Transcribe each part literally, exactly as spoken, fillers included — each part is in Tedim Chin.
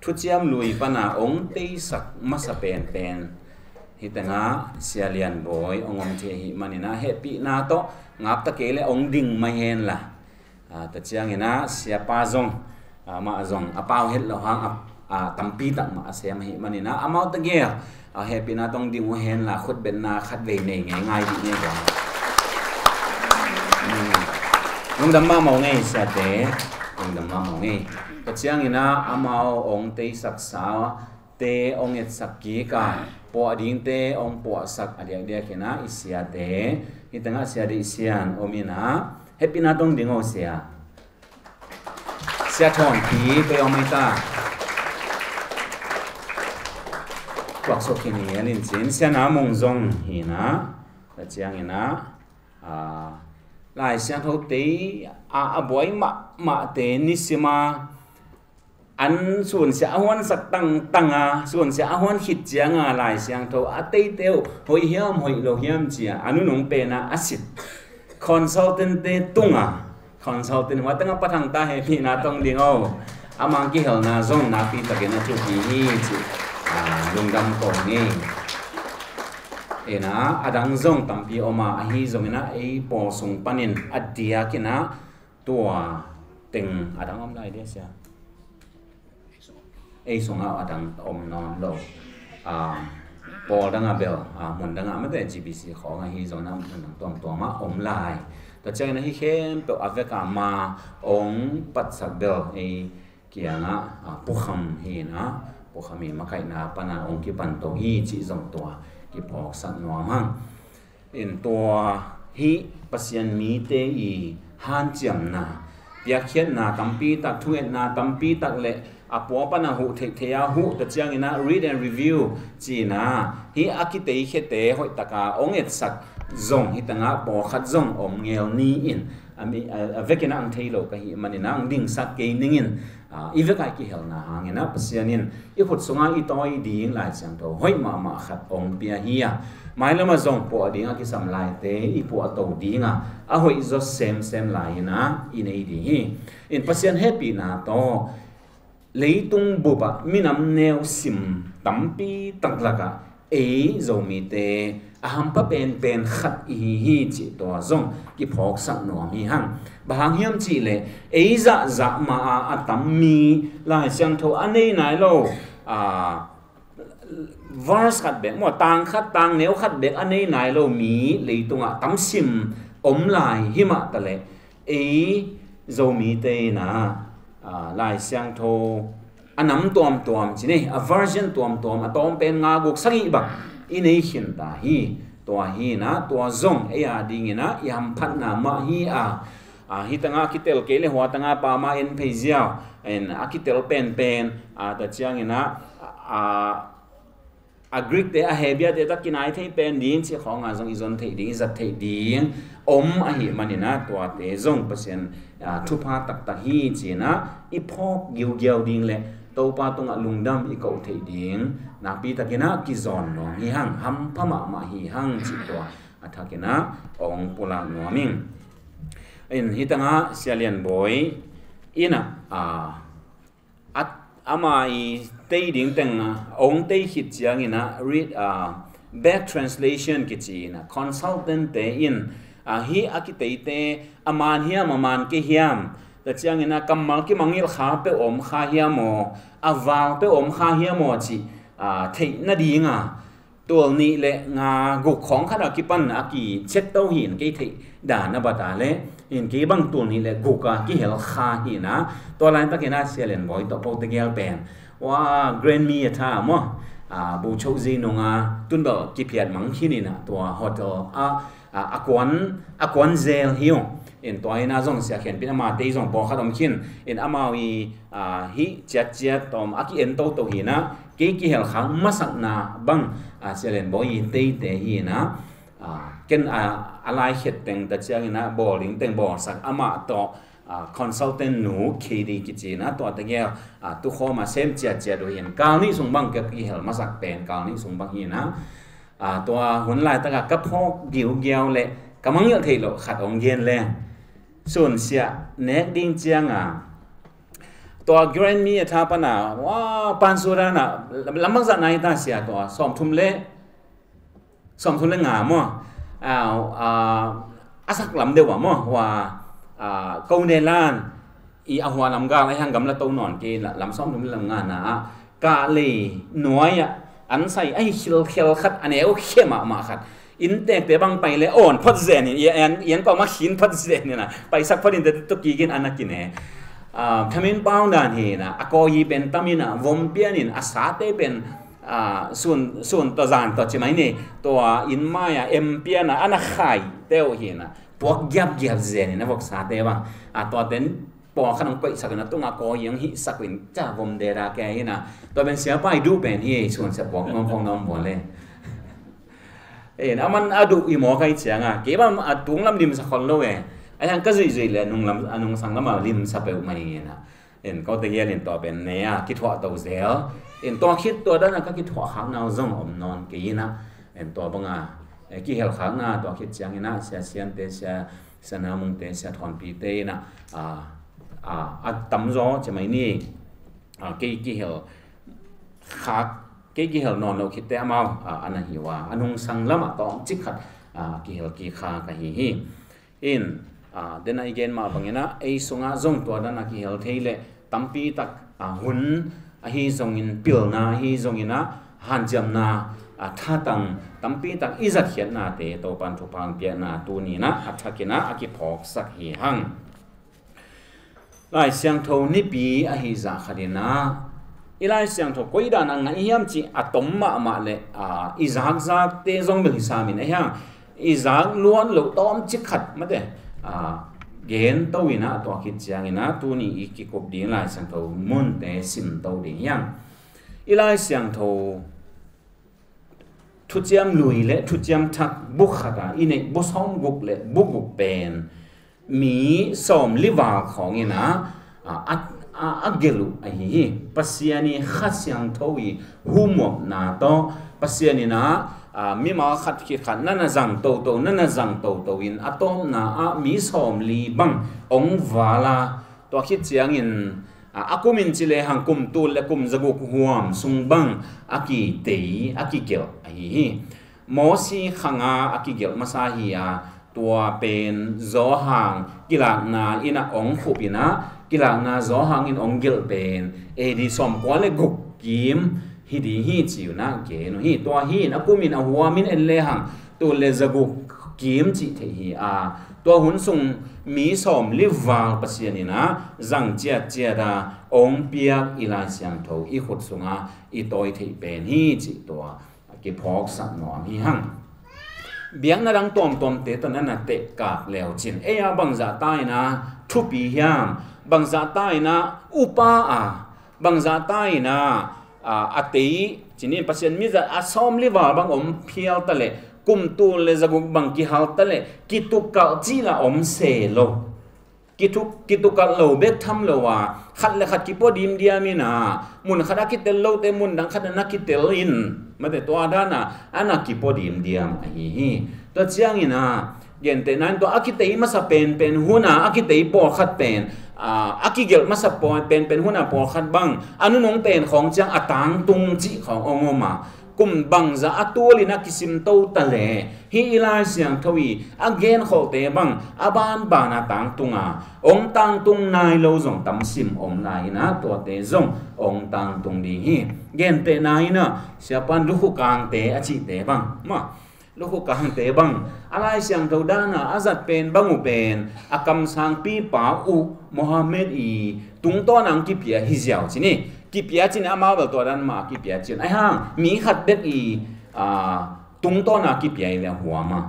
Thuciam Lui pana hong teisak masa penpen hi tengah Sia Lian Bawi hong om thei ahih maninah hehpihna tawh ngap ta kei le hong ding mai henla. Tua cianginah siapa zong, amah zong a pau het lo hang a, tampi tak mah a sem ahih maninah amau tegel a hehpihna tawh hong ding uh henla khutbetna khat vei nei ngeingai dih ni. Lungdam mahmah ngei siate. Lungdam mahmah ngei. Tua cianginah amau hong teisak sa te hong etsak kik a, puah dingte hong puahsak a diakdiakinah i siate, hi tengah siate i sian om inah hehpihna tawh hong ding o sia. Sia Thawn Pi pei om ei ta. Tuaksuk khin hi a lincin Sia Na Mung zong hinah. Tua cianginah Lai Siangtho tei a buai mahmahte nisima an sunsia a huansak tangtanga sunsia a huan khit cianga Lai Siangtho a teiteu hoih hiam hoih lo hiam cia a nunung pena a sit consultant te tunga consultant hua tanga pathang ta hehpihna tawh hong ding o. Amang kihelna zong nakpi takin a thupi hi ci. Lungdam kong ngei. Ena adang zong tampi oma ahi zonginah ei pawl sung panin a diakinah tua teng adang om lai dia sia. Ei sungah adang om nawn lo. Pawl dangah bel mun dangah mate G B C khawng ahi zonginah mun dang tuamtuamah om lai. Tua cianginah hi khempeuh a vekah ma ong patsak bel ei kiangah Pu Kham hinah Pu Kham i makaihna pana ong kipanto hi cih zong tua kiphawksak nuam hang. In tua hih Pasian mite i hanciamna, piakkhiatna tampi tak, thungetna tampi tak le a pua pana huh theihtheih a huh ta cianginah read and review cinah hih a kiteikhete hoihtaka ong etsak zong hi tangah pawlkhat zong om ngel ni in a vekinah ang thei lo ka hih maninah ang dingsak kei ningin i veka i kihelna hanginah Pasian in i khut sungah i tawi ding Lai Siangtho hoih mahmah khat ong pia hi a. Mailamah zong puah ding a kisam laite i puahto dinga a hoih zaw semsem lai inah i nei ding hi. In Pasian hehpihna tawh leitung bupah minam neu sim tampi tak lakah ei Zomite a hampha penpen khat ihi hi cih tua zong kiphawksak nuam hi hang. Bang hang hiam cihleh ei zahzah ma a a tam mi Lai Siangtho a nei nai lo verse khat bek maw, tang khat tang neu khat bek a nei nai lo mi leitungah tamsim om lai himah taleh ei Zomite inah Lai Siangtho a nam tuamtuam ci nei a version tuamtuam a tawm pen nga guk sagih bang i nei khin ta hi. Tua hinah tua zong ei a dinginah i hamphatna mah hi a. Hi tangah a kitel kei le hua tangah pama en phei ziau a kitel penpen ta cianginah a Greek te a Hebrew te ta kinai thei pen ding cih khawngah zong i zon theih ding i zat theih ding om ahih maninah tuate zong Pasian thupha taktak hi cinah i phawk giugiau ding le Topa tungah lungdam i koh theih ding nakpi takinah kizawn nuam hi hang, hampha mahmah hi hang cih tua a thakinah ong pulak nuam ing. In hi tangah Sia Lian Bawi inah a ama i tei ding teng ong tei khit cianginah read a back translation kici inah consultant te in a hih a kiteite a man hiam a man kei hiam ta cianginah kammal kimangngilh kha peuh om kha hiam aw, a val peuh om kha hiam aw cih theih nadinga tul nih le nga guk khawng khat a kipan a kicheck to hi in kei theih dan a bat a le in kei bang tul nih le guk a kihel kha hi inah tua laitakinah Sia Lian Bawi tawh ko tegel pen wa Grand Mi a tha maw, bu choh zi nunga tunbel kiphiat mang khin inah tua hotel a a kuan a kuan zel hi uh. In tua hinah zong Sia Khen Pin amate zong pawlkhat om khin in amau i hih ciatciat tawm a ki-en toto hinah kei kihel khak masakna bang Sia Lian Bawi i teite hinah ken a laikhet teng ta cianginah bawl ding teng bawlsak amah tawh consultant nu K D kici inah tua tegel tukhawm a sem ciatciat uh hin kal nih sung bang kei kihel masak pen kal nih sung bang hinah tua hun laitakah ka phawk giugiau le ka mangngilh theih loh khat ong gen leng sunsiah nek ding cianga Tua Granby a tha pana, wa, Pan Sudan a, lam bangzah nai ta sia tua, sawmthum le, sawmthum le nga maw. A, a, a sak lam deuh a maw, wa, a, ko ne lan, i a hua lam gal, a hiang gamla to nawn kei, lam sawmthum le lam nga na, a, ka lei nuai a, an sai, a hi khil khel khat, a neu khe mahmah khat. Inntekte bang pai le awn phot zen in, i an, i an kawm a khin phot zen in a, paisak phot in te tuk kikin an a kine. A, thamin pau dan hi na, a kawi pen tam in a, vom pian in, a sate pen, a, sun, sun tawh zan tawh ci mai ni, tua inn mai a, em pian a, an a khai teuh hi na, puak giap giap zen in a vok sate bang, a tua ten, pawlkhat hong koihsak in a tungah kawi hong hihsak in ca vom deda kei hi na. Tua pen siapa i duh pen hi, suan sia puak nuam khong nuam bual e. En, a man a duh i mawk ahi ciang a, kei bang a tung lam limsa khol lo e. A hiang ka zuihzuih le a nung lam, a nungsang lam a limsa peuh mai hi na. En, ko te hial in tua pen ne a kithuah to zel. En, tua khit tua dan a ka kithuah khak nau zong om nawn kei hi na. En, tua bang a, e, kihel khak na tua khit ciang hi na, sia Siante, sia Sia Namungte, sia Thawnpite in a, a, a, a tamzaw ci mai ni, a, kei kihel khak, kei kihel nawn lo khitte amau, a, a na hi ua, a nungsang lamah tawmcik khat, a, kihel kik kha ka hi hi. In, a, den a i gen mah bangin a, ei sungah zong tua dan a kihel thei leh tampi tak, a, hun ahi zongin, pilna ahi zongin a, hanciamna, a, thatang tampi tak i zatkhiatnate Topan thupha piakna tuni in a, a thakin a, a kiphawksak hi hang. Lai Siangtho nipi ahi zah khat in a, i Lai Siangtho koi dan a ngaih hiam cih a tom mahmah le, a, i zakzakte zong bel hi sam in a hiang, i zak luat loh tawmcik khat mate, a, gen to in a, tua khit ciangin a, tuni i kikup ding Lai Siangtho munte sim to ding hiang. I Lai Siangtho Thuciam Lui le Thuciam Thak bu khat a i neih bu sawmguk le bu guk pen mi sawmli val khawng in a, a, a, a, a gelh uh ahi hi. Pasian i Kha Siangtho i humuapna tawh, Pasian in a, a, mimal khat khit khat na na zang toto, na na zang toto in a tawpna ah mi sawmli bang hong val a, tua khit ciangin, a, a kum in ci lehang kum tul le kum zaguk huam sung bang a kitei, a kigelh ahi hi. Mosi khang a a kigelh masa hi a, tua pen Johan kilakna in a hong khup in a, kilakna Johan in hong gelh pen A D sawmkua le guk kim hi ding hi ci uh na gen uh hi. Tua hi in a kum in a huam in en lehang tul le zaguk kim cih theih hi a, tua hun sung mi sawmli val Pasian in a zang ciatciat a hong piak i Lai Siangtho i khut sungah i tawi theih pen hi cih tua a kiphawksak nuam hi hang. Biakna dang tuamtuamte tawh na na tehkak leu cin ei a bangzah ta in a thupi hiam, bangzah ta in a upa a, bangzah ta in a, a, a tei cinin Pasian mizat a sawmli val bang om phial ta leh, kum tul le zaguk bang kihal ta leh, kitukalh cih la om se lo. Kituk, kitukalh lo bek tham lo a, khat le khat kipua dimdiam in a, mun khat a kitel lote mun dang khat a na kitel in, mate tua dan a, a na kipua dimdiam ahi hi. Tua ciangin a, gentehna in tua a kitei masa penpen hun a, a kitei pawlkhat pen, a, a kigelh masa pawl penpen hun a pawlkhat bang a nunung pen khawng ciang a tangtung cih khawng hong om a, kum bangzah a tual in a kisim to ta leh, hih i Lai Siangtho i a genkholhte bang a banban a tangtung a, hong tangtung nai lo zong tam sim om lai in a, tuate zong hong tangtung ding hi. Gentehna in a, Siapa in Lukhukangte a cihte bang, ma, Lukhukangte bang a Lai Siangtho dan a a zat pen bang uh pen a kamsangpipa uh Mohammed i tungtawn a hong kipia hi ziau cin hi. Kipia cin amau bel tua dan mah a kipia cin. Ahi hang mi khat bek i, a, tungtawn a kipia hi leh huam a,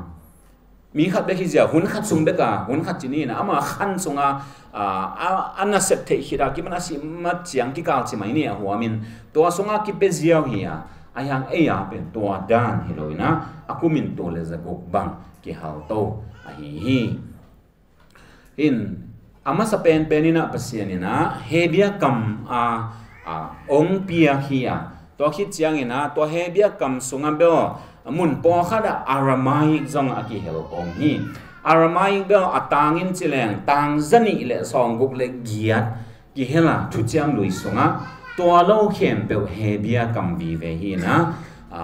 mi khat bek hi ziau, hun khat sung bek a, hun khat cin hi na, ama khan sung a, a, a, a nasep theih khit a kiman a simat ciang kikal ci mai ni a huam in, tua sung a kipia ziau hi a, ahi hang ei a pen tua dan hi lo in a, a kum in tul le zaguk bang kihal to ahi hi. In, a masa penpen in a Pasian in a Hebia kam a, a, hong piak hi a, tua khit ciangin a, tua Hebia kam sung a bel mun pawlkhat a Aramaic zong a kihel om hi. Aramaic bel a tang in ci leng tang zanih le sawmguk le giat kihel a, thuciam lui sungah tua lo khempeuh Hebia kam vive hi in ah, a,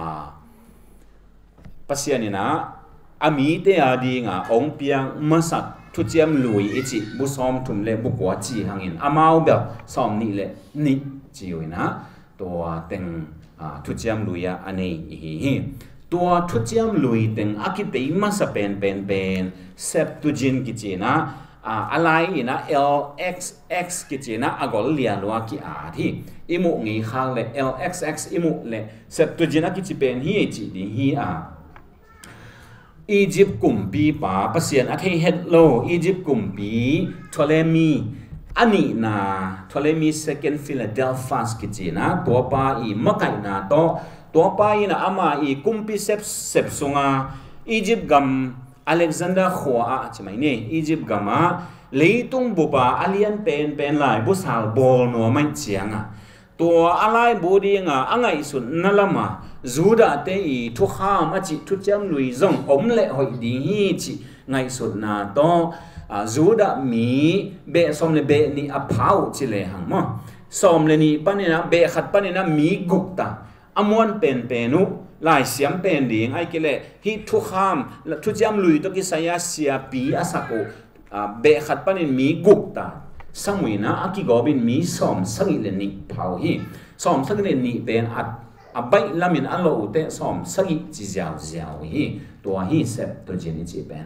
Pasian in ah a mite a dinga hong piak masak thuciam lui i cih bu sawmthum le bu kua ci hangin amau bel sawmnih le nih ci uh in ah, tua teng, a, thuciam lui ah a nei i hi hi. Tua thuciam lui teng a kitei masa penpen pen Septuagint kici in ah, a, a lai in ah L X X kici in ah a gol lian lua ki-at hi. I muh ngei khak le L X X i muh le Septuagint a kici pen hi ei cih ding hi a. Egypt kumpipa, Pasian a thei het lo Egypt kumpi Ptolemy a nihna, Ptolemy Second Philadelphus kici in ah, tuapa i makaihna tawh, tuapa in ah ama i kumpi sepsep sunga Egypt gam Alexander khua ah ci mai ni, Egypt gamah leitung bupa a lian penpen laibu sal bawl nuam ahih ciangah, tua a laibu dinga a ngaihsutna lama Judah-te i thukham a cih thuciam lui zong om leh hoih ding hi cih ngaihsutna tawh, a, Judah mi beh sawm le beh nih a pha uh ci lehang maw, sawm le nih panin ah beh khat panin ah mi guk ta, a muan penpen uh, laisiam pen ding ahih kei leh hih thukham, thuciam lui tawh kisai a siapi a sak uh, a, beh khat panin mi guk ta, Samuel in ah a kigawp in mi sawm sagih le nih pha uh hi. Sawm sagih le nih pen a, a baih lamin a loh uh teh sawm sagih ci ziauziau uh hi. Tua hi Septuagint i cih pen.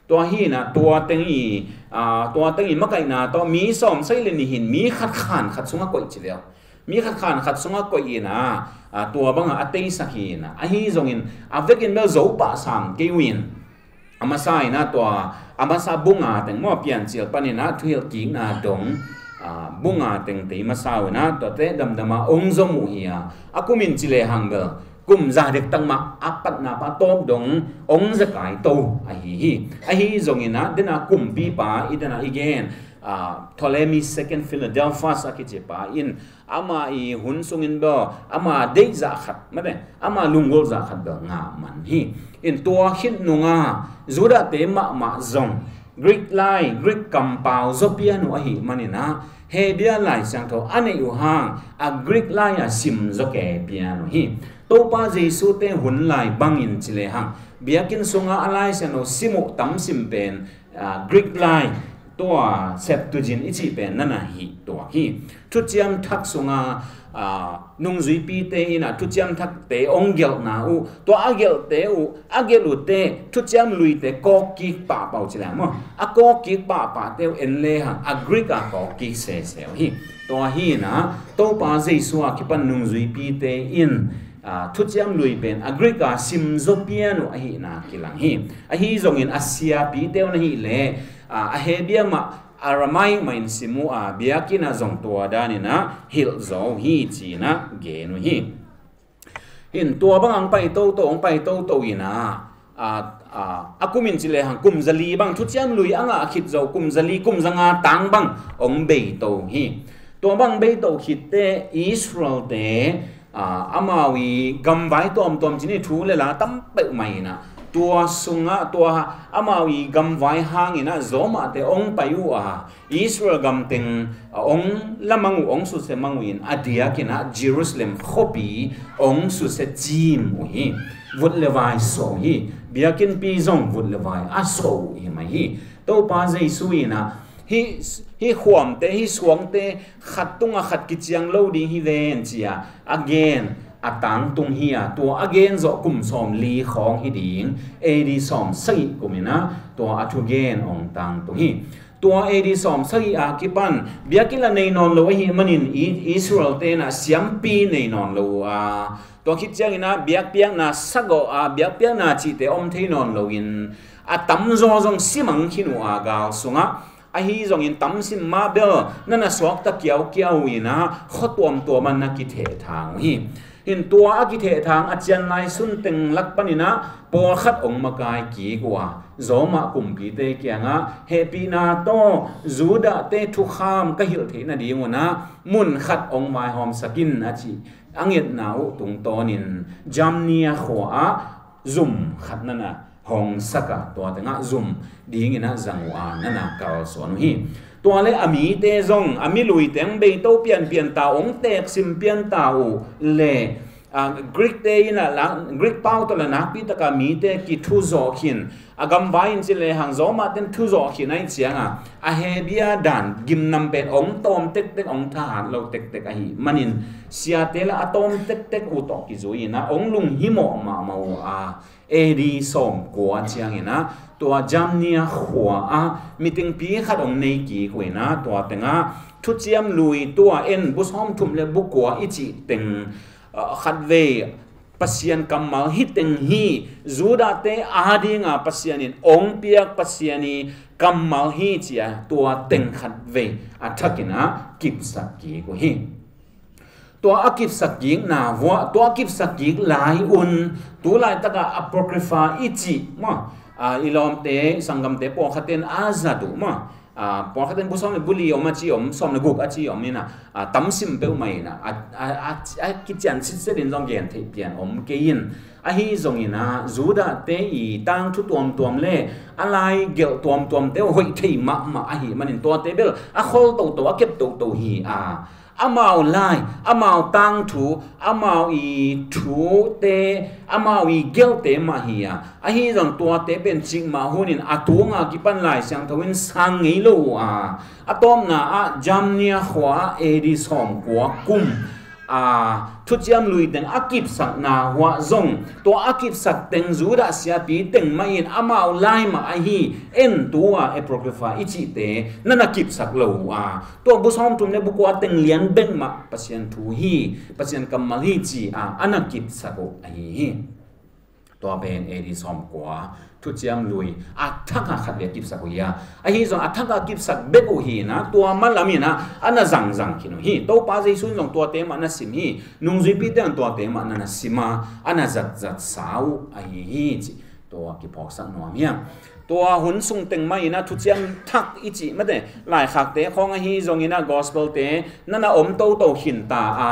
Tua hi in ah tua teng i, a, tua teng i makaihna tawh mi sawm sagih le nih hi in mi khat khan khat sungah koih ci leh, mi khat khan khat sungah koih in ah, a, tua bangah a teisak hi in ah, ahi zongin a vekin bel zo pah sam kei uh in, a masa in ah tua, a masa bu nga teng maw, Piancil panin ah Thuhilhkikna dong, a, bu nga teng tei masa uh in ah tuate damdam ah hong zom uh hi a, a kumin ci lehang bel kum za dektak mah a patna pa tawp dong hong zekai to ahi hi. Ahi zongin ah dena kumpipa i dena i gen, a, Ptolemy Second Philadelphus a kicipa in ama i hun sungin bel ama deih zah khat mate, ama lunggulh zah khat bel ngah man hi. In tua khit nunga Judah-te mahmah zong Greek lai, Greek kampau zaw pian uh ahih manin ah Hebia Lai Siangtho a neih uh hang a Greek lai a sim zaw kei pian uh hi. Topa Jesu-te hun lai bangin ci lehang biakinn sunga a Lai Siangtho sim uh tam sim pen, a, Greek lai, tua Septuagint i cih pen nana hih tuak hi. Thuciam Thak sunga, a, nungzuipite in ah thuciam thakte hong gelhna uh, tua a gelhte uh, a gelh uh teh thuciam luite kawkkik pahpah uh ci leng maw, a kawkkik pahpahte uh en lehang a Greek a kawkkik sese uh hi. Tua hi in ah Topa Jesu a kipan nungzuipite in, a, thuciam lui pen a Greek a sim zaw pian uh ahihna kilang hi. Ahi zongin a siapite uh na hih leh, a, a Hebia mah, Aramaic mah in sim uh a, biakinn ah zong tua danin ah hilh zaw uh hi ci-in ah gen uh hi. In tua bang hong pai toto, hong pai toto in ah, a, a, a kumin ci lehang kum zali bang thuciam lui a ngah khit zo, kum zali, kum zanga tang bang hong bei to hi. Tua bang bei to khit teh Israel-te, a, amau i gamvai tuamtuam ci ni, thu le la tam peuhmah in ah, tua sungah, tua amau i gamvai hangin ah Rome-te hong pai uh a, Israel gam teng, a, hong lamang uh, hong susia mang uh in a diakin ah Jerusalem khuapi hong susia cim uh hi. Vut le vai suah uh hi. Biakinnpi zong vut le vai a suah uh hi mai hi. Topa Jesu in ah hih, hih khuamte, hih suangte khat tungah khat kiciang lo ding hi ven ci-a a gen a tangtung hi a, tua a gen zawh kum sawmli khawng hi ding, A D sawm sagih kum in ah tua a thugen hong tangtung hi. Tua A D sawm sagih a kipan biakinn la nei nawn lo ahih manin I-, Israel-te in ah siampi nei nawn lo uh a, tua khit ciangin ah biakpiakna sagawh a, biakpiakna cihte om thei nawn loin a tamzaw zong simang khin uh a gal sungah. Ahi zongin tamsim mah bel nana suakta kiaukiau uh in ah khua tuamtuam ah na kithehthang uh hi. In tua a kithehthang a cian lai sun teng lak panin ah pawlkhat hong makai kik uh a, Rome kumpite kiangah hehpihna tawh Judah-te thukham ka hilh theih nadingun ah mun khat hong vaihawmsak in a cih a ngetna uh tungtawnin Jamnia khua-ah zum khat nana hong sak a, tua tengah zum dingin ah zang uh a, nana kalsuan uh hi. Tua le a mite zong, a miluite hong beito pianpian ta uh, hong teeksim pian ta uh le, a, Greek te in a la, Greek pau tawh la nakpi taka mite kithuzawh khin, a gamvai in ci le hang Roma ten thuzawh khin ahih cianga, a Hebia dan gimnam pen hong tawm tektek, hong thahat lo tektek ahih manin, siate la a tawm tektek uh tawh kizui in a, hong lunghimawh mahmah uh a, A D sawmkua ciangin a, tua Jamnia khua ah meetingpi khat hong nei kik uh in a, tua tengah Thuciam Lui tua en bu sawmthum le bu kua i cih teng, ah, khatvei Pasian kammal hi teng hi, Judahte adinga Pasian in hong piak Pasian i kammal hi ci-a tua teng khatvei a thakin a kipsak kik uh hi. Tua a kipsak kikna vuah, tua a kipsak kik lai un, tu laitaka Apocrypha i cih maw, a, i lawmte, i sanggamte pawlkhatin a zat uh maw, a, pawlkhatin bu sawm le bu li om a ci om, sawm le guk a ci om in a, a, tam sim peuhmah in a, a, a, a, a kician sitset in zong gen theih pian om kei in. Ahi zongin a, Judahte i tangthu tuamtuam le a lai gelh tuamtuamte uh hoih thei mahmah ahih manin tuate bel a khol toto, a kep toto hi a, amau lai, amau tangthu, amau i thute, amau i gelhte mah hi a, ahi zong tuate pen cikmah hunin a tunga kipan Lai Siangtho in sang ngei lo uh a, a tawpna ah Jamnia khua ah A D sawmkua kum, a, Thuciam Lui teng a kipsakna vuah zong, tua a kipsak teng Judah siapi teng mah in amau lai mah ahi, en tu a Apocrypha i cihte na na kipsak lo uh a, tua bu sawmthum le bu kua teng lian bek mah Pasian thu hi, Pasian kammal hi ci a, a na kipsak uh ahi hi. Tua pen A D sawmkua, Thuciam Lui a thaka khat le kipsak uh hi a, ahi zong a thaka kipsak bek uh hi in a, tua malam in a, a na zangzang khin uh hi. Topa Jesu in zong tuate mah na sim hi, nungzuipite in tuate mah na na sim a, a na zatzat sa uh ahi hi ci. Tua kiphawksak nuam hi a. Tua hun sung teng mah in a Thuciam Thak i cih mate, laikhakte khawng ahi zongin a Gospel-te na na om toto khin ta a,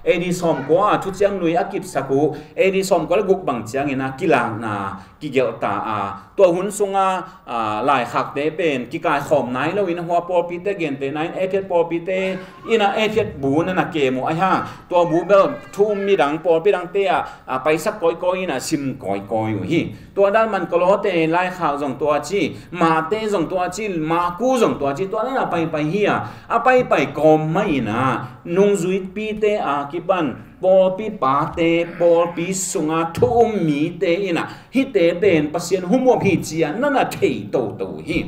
A D sawmkua a Thuciam Lui a kipsak uh, A D sawmkua le guk bang ciangin a kilakna kigelh ta a, tua hun sunga, a, laikhakte pen kikaikhawm nai loin hua pawlpite gentehna in Efesa pawlpite in a Efesa bu na na kem uh ahi hang, tua bu bel thu-um midang pawlpi dangte ah, a, paisak kawikawi in a sim kawikawi uh hi. Tua dan man Kolose laikhak zong tua ci, Mate zong tua ci, Maku zong tua ci, tua dan a paipai hi a, a paipai kawm mah in a, nungzuipite a kipan pawlpi pate, pawlpi sunga thu-um mite in a, hihte pen Pasian humuap hi ci a na na thei toto uh hi.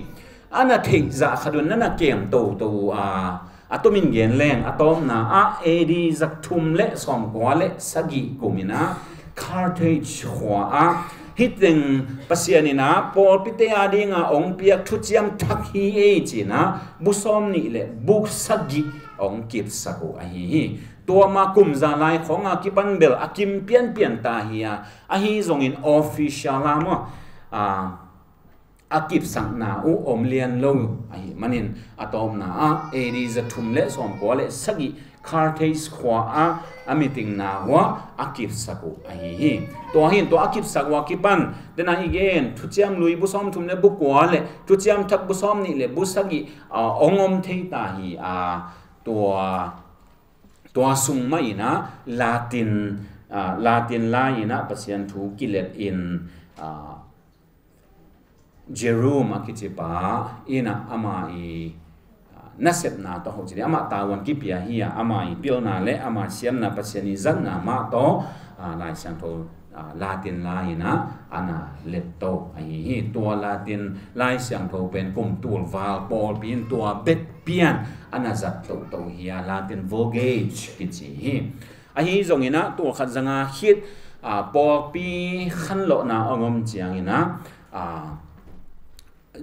A na theih zah khat un na na kem toto uh a, a tomin gen leng, a tawpna ah A D zathum le sawmkua le sagih kum in a Carthage khua ah, hih teng Pasian in a pawlpite adinga hong piak Thuciam Thak hi ei ci in a, bu sawmnih le bu sagih hong kipsak uh ahi hi. Tua ma kum za lai khawng a kipan bel a kim pianpian ta hi a, ahi zongin official a maw, a, a kipsakna uh om lian lo ahih manin, a tawpna ah A D zathum le sawmkua le sagih Carthage khua ah a meeting-na uah a kipsak uh ahi hi. Tua hi in tua a kipsak uh a kipan, dena i gen Thuciam Lui bu sawmthum le bu kua le Thuciam Thak bu sawmnih le bu sagih, a, hong om thei ta hi a, tua, tua sung mah in a Latin, a, Latin lai in a Pasian thu kilet in, a, Jerome a kici pa in a ama i, a, nasepna tawh ho ci ding, ama tavuan kipia hi a, ama i pilna le ama siamna, Pasian i zatna mah tawh, a, Lai Siangtho, a, Latin lai in a, a na let to ahi hi. Tua Latin Lai Siangtho pen kum tul val pawlpi in tua bek pian a na zat toto hi a, Latin Vulgate kici hi. Ahi zongin a, tul khat zanga khit, a, pawlpi khanlawhna a om ciangin a, a,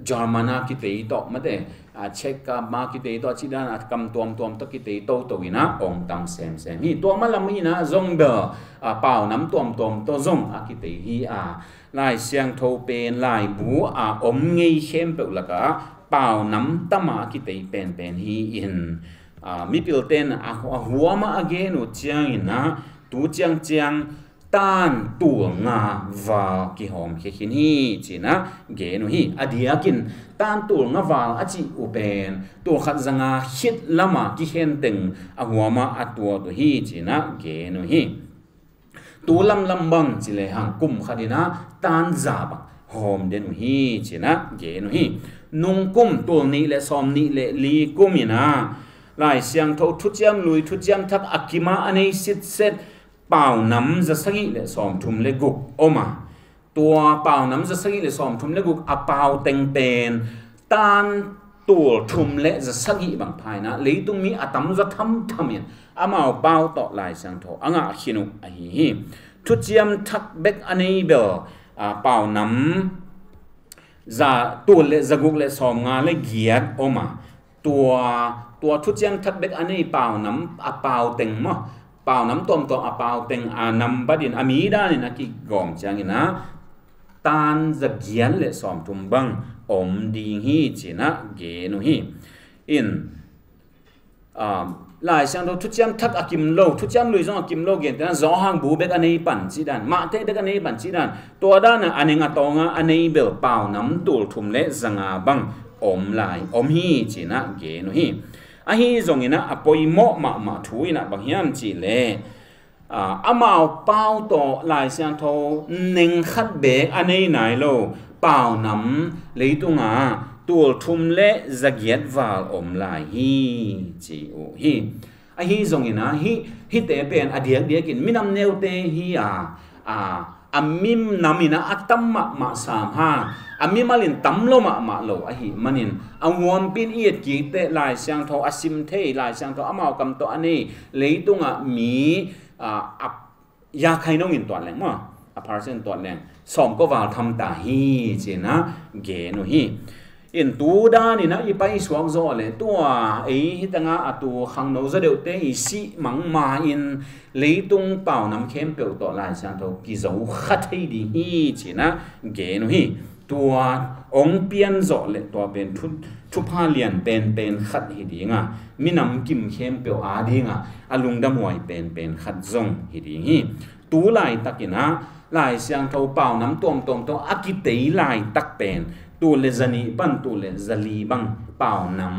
German a kitei tawh mate, a, Czech a ma kitei tawh, a ci dan a kam tuamtuam tawh kitei toto in a, ong tam semsem hi. Tua malam in a zong bel, a, paunam tuamtuam tawh zong a kitei hi a, Lai Siangtho pen laibu a om ngei khempeuh lakah paunam tam a kitei penpen hi in, a, mipilten a, a huam a a gen uh ciangin a, tu ciangciang tan tul nga val kihawmkhia khin hi, ci-in ah gen uh hi. A diakin tan tul nga val a cih uh pen tul khat za nga khit lamah kikhen teng a huamah a tuat uh hi, ci-in ah gen uh hi. Tu lamlam bang ci lehang kum khat in ah tan za bang hawm den uh hi, ci-in ah gen uh hi. Nungkum tul nih le sawm nih le li kum in ah Lai Siangtho Thuciam Lui, Thuciam Thak a kimah a nei sitset pau nam za sagih le sawm thum le guk om a, tua pau nam za sagih le sawm thum le guk a pau teng pen tan tul thum le za sagih bang pha in ah leitung mi a tamzaw thamtham in amau pau tawh Lai Siangtho a ngah khin uh ahi hi. Thuciam Thak bek a nei bel, a, pau nam za, tul le za guk le sawm nga le giat om a, tua, tua Thuciam Thak bek a nei pau nam a pau teng maw, pau nam tuamtuam a pau teng a nambat in a mi dan in a kigawm ciangin ah tan za giat le sawm thum bang om ding hi, ci-in ah gen uh hi. In, um, Lai Siangtho Thuciam Thak a kim lo, Thuciam Lui zong a kim lo, gentehna Johan bu bek a nei pan cih dan, Matthai bek a nei pan cih dan, tua dan a a neng a tawng a a nei bel pau nam tul thum le za nga bang om lai, om hi, ci-in ah gen uh hi. Ahi zongin ah a poimawh mahmah thu in ah bang hiam cih leh, a, amau pau tawh Lai Siangtho neng khat bek a nei nai lo pau nam leitungah tul thum le za giat val om lai hi, ci uh hi. Ahi zongin ah hih, hihte pen a diakdiakin minam neute hi a, a, a minam in ah a tam mahmah sam hang, a mimal in tam lo mahmah lo ahih manin a huampi in i et kik teh Lai Siangtho a sim thei, Lai Siangtho amau kam tawh a nei leitungah mi, a, a, ya khai nong in tuat leng maw, a percent tuat leng sawm kua val tham ta hi, ci-in ah gen uh hi. In tu dan in ah i paisuak zawh leh tua ei hi teng a a tu khangno za deuhte i sih mangma in leitung pau nam khempeuh tawh Lai Siangtho kizo kha thei ding hi, ci-in ah gen uh hi. Tua hong pian zawh leh tua pen thu, thupha lian penpen khat hi ding a, minam kim khempeuh a dingah a lungdamhuai penpen khat zong hi ding hi. Tu laitak in ah Lai Siangtho pau nam tuamtuam tawh a kitei laitak pen tul le za nih pan tul le za li bang pau nam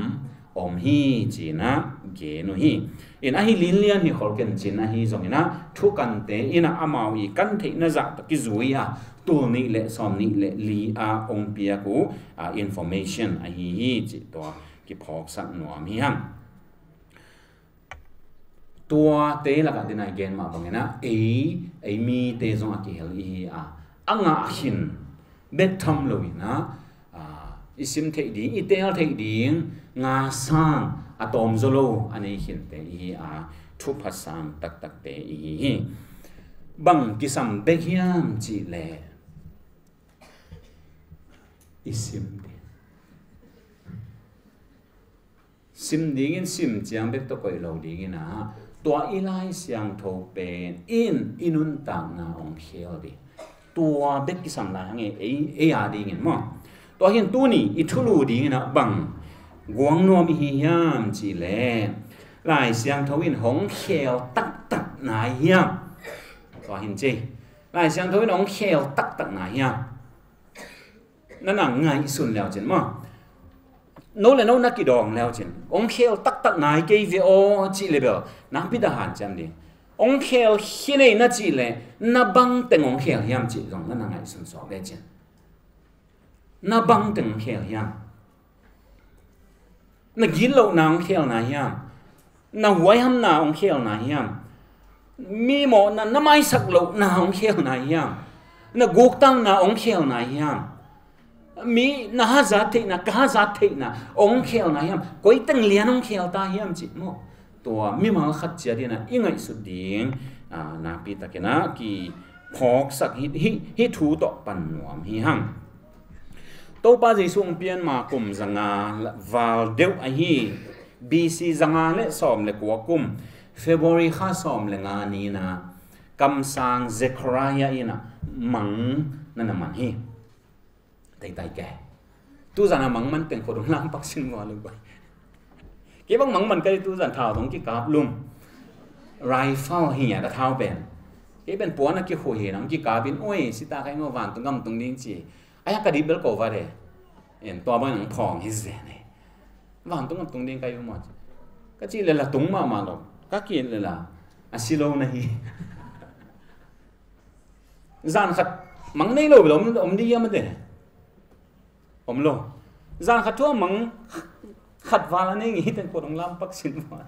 om hi, ci-in ah gen uh hi. In ahi linlian hi khol ken cin ahi zongin ah thukante in ah amau i kan theihna zah tawh kizui a tul nih le sawm nih le li a hong piak uh, a, information ahi hi, cih tua kiphawksak nuam hi hang. Tuate lakah dena i gen mah bangin ah ei, ei mite zong a kihel i hi a, a ngah khin bek tham lo in ah, a, i sim theih ding, i teel theih ding nga sang a tawm zaw lo a nei khinte i hi a, thupha sang taktakte i hi hi. Bang kisam bek hiam cih leh i sim ding. Sim dingin sim ciang bek tawh koih lo dingin ah, tua i Lai Siangtho pen in i nuntakna hong khel ding. Tua bek kisam lai hang e, ei, ei a dingin maw. Tua hi in tuni i thulu dingin ah bang guang nuam i hi hiam cih leh Lai Siangtho in hong khel taktak nai hiam? Tua hi in ci. Lai Siangtho in hong khel taktak nai hiam? Na na ngaihsun leu cin maw, no le no na kidawng leu cin, hong khel taktak nai kei ve aw cih leh bel nakpi tak hanciam ding. Hong khel hi nei na cih leh na bang teng hong khel hiam cih zong na na ngaihsun sawk ve cin. Na bang teng hong khel hiam? Na gitlohna hong khel nai hiam? Na huaihamna hong khel nai hiam? Mi mawhna na maisak lohna hong khel nai hiam? Na guktakna hong khel nai hiam? Mi na hazat theihna, ka hazat theihna hong khel nai hiam? Koi teng lian hong khel ta hiam cih maw? Tua mimal khat ciat in ah i ngaihsut ding, a, nakpi takin ah kiphawksak hi, hi, hi thu tawh pan nuam hi hang. Topa Jesuh hong pian ma kum zanga val deuh ahi, B C zanga le sawm le kua kum, February kha sawm le nga ni-in ah kamsang Zechariah in ah mang na na man hi. Taitai ke. Tuzan a mang man teng khuadung lam pak sin vua lu bai. Kei bang mang man kai tuzan thau dong kikap lum. Rifle hi a ka thau pen. Kei pen puan a kikhuh hi nang kikapin, oi, sita kai ngo, vantung gam tung ding ci. Ai, ka dih bel ko va de. En tua bang nang phong hi zen e. Vantung gam tung ding kai u maw ci. Ka ci le la tung mahmah lo. Ka ki le la. A si lo na hi. Zan khat mang nei lo bel om, om dih hiam a de. Om lo. Zan khat thu a mang khat val a nei ngi ten ko dong lam pak sin maw.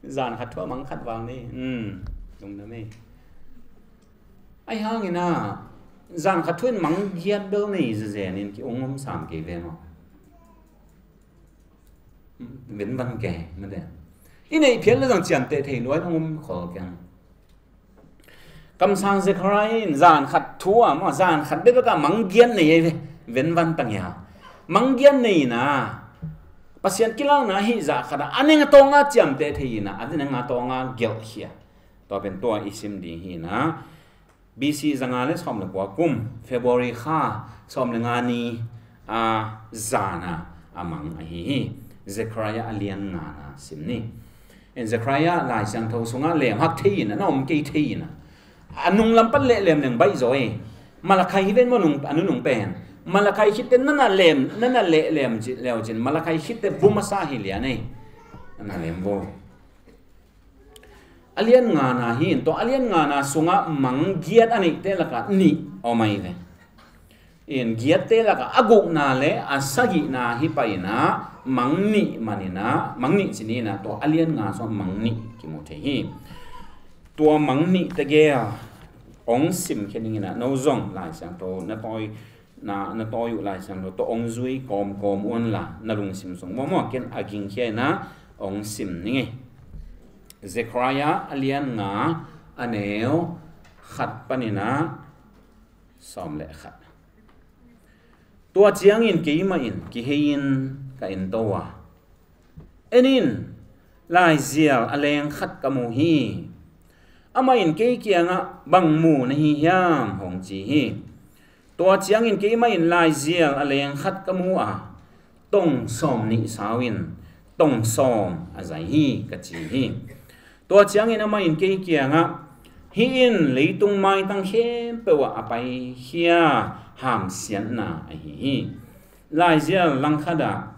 Zan khat thu a mang khat val nei. Hmm. Lungdam e. Ai hangin a, zan khat thu in mang giat bel nei zezen in ki ung om sam kei ve maw. Ven van kei, mate. I neih phial le zang ciamteh thei lua in ung om khol keng. Kamsang Zechariah in zan khat thu a maw, zan khat bek bek a mang giat nei ei ve. Ven van tang ia. Mang giat nei na. Pasian kilakna hih zah khat a, a neng a tawnga ciamteh thei ina, a neng a tawnga gelh khia. Tua pen tua i sim ding hi na. B C zanga le sawm le kua kum, February kha sawm le nga ni a zana a mang ahi hi. Zechariah a lian ngana sim ni. En Zechariah Lai Siangtho sungah lem hak thei in, a na om kei thei in. A nung lam pan lehlem neng baih zaw e. Malakhai hi ven maw nung, a nunung pen. Malakhai khitte nana lem, nana lehlem ci, leu cin. Malakhai khitte bu masa hi lian e. Nana lem vo. A lian ngana hi in, tua a lian ngana sungah mang giat a neihte lakah nih om ahi ve. In giatte lakah a gukna le a sagihna hi paina mang nih manina, mang nih cinina, tua a lian nga sungah mang nih kimu thei hi. Tua mang nih tegel ong simkhia dingina, no zong Lai Siangtho na tawi na, na tawi uh Lai Siangtho tawh ong zui kawmkawm unla, na lungsim sung mawmaw ken a gingkhia ina ong sim ning e. Zechariah a lian nga a neu khat panina sawm le khat. Tua ciangin keimah in kihei in ka ento a, en in, laizial a leng khat ka mu hi. Amah in kei kiangah bang mu na hi hiam hong ci hi. Tua ciangin keimah in laizial a leng khat ka mu a, tong sawm nih sau in tong sawm a zai hi ka ci hi. Tua ciangin amah in kei kiangah, hih in leitung maitang khempeuh ah a paikhia hamsiatna ahi hi. Laizial langkhat ah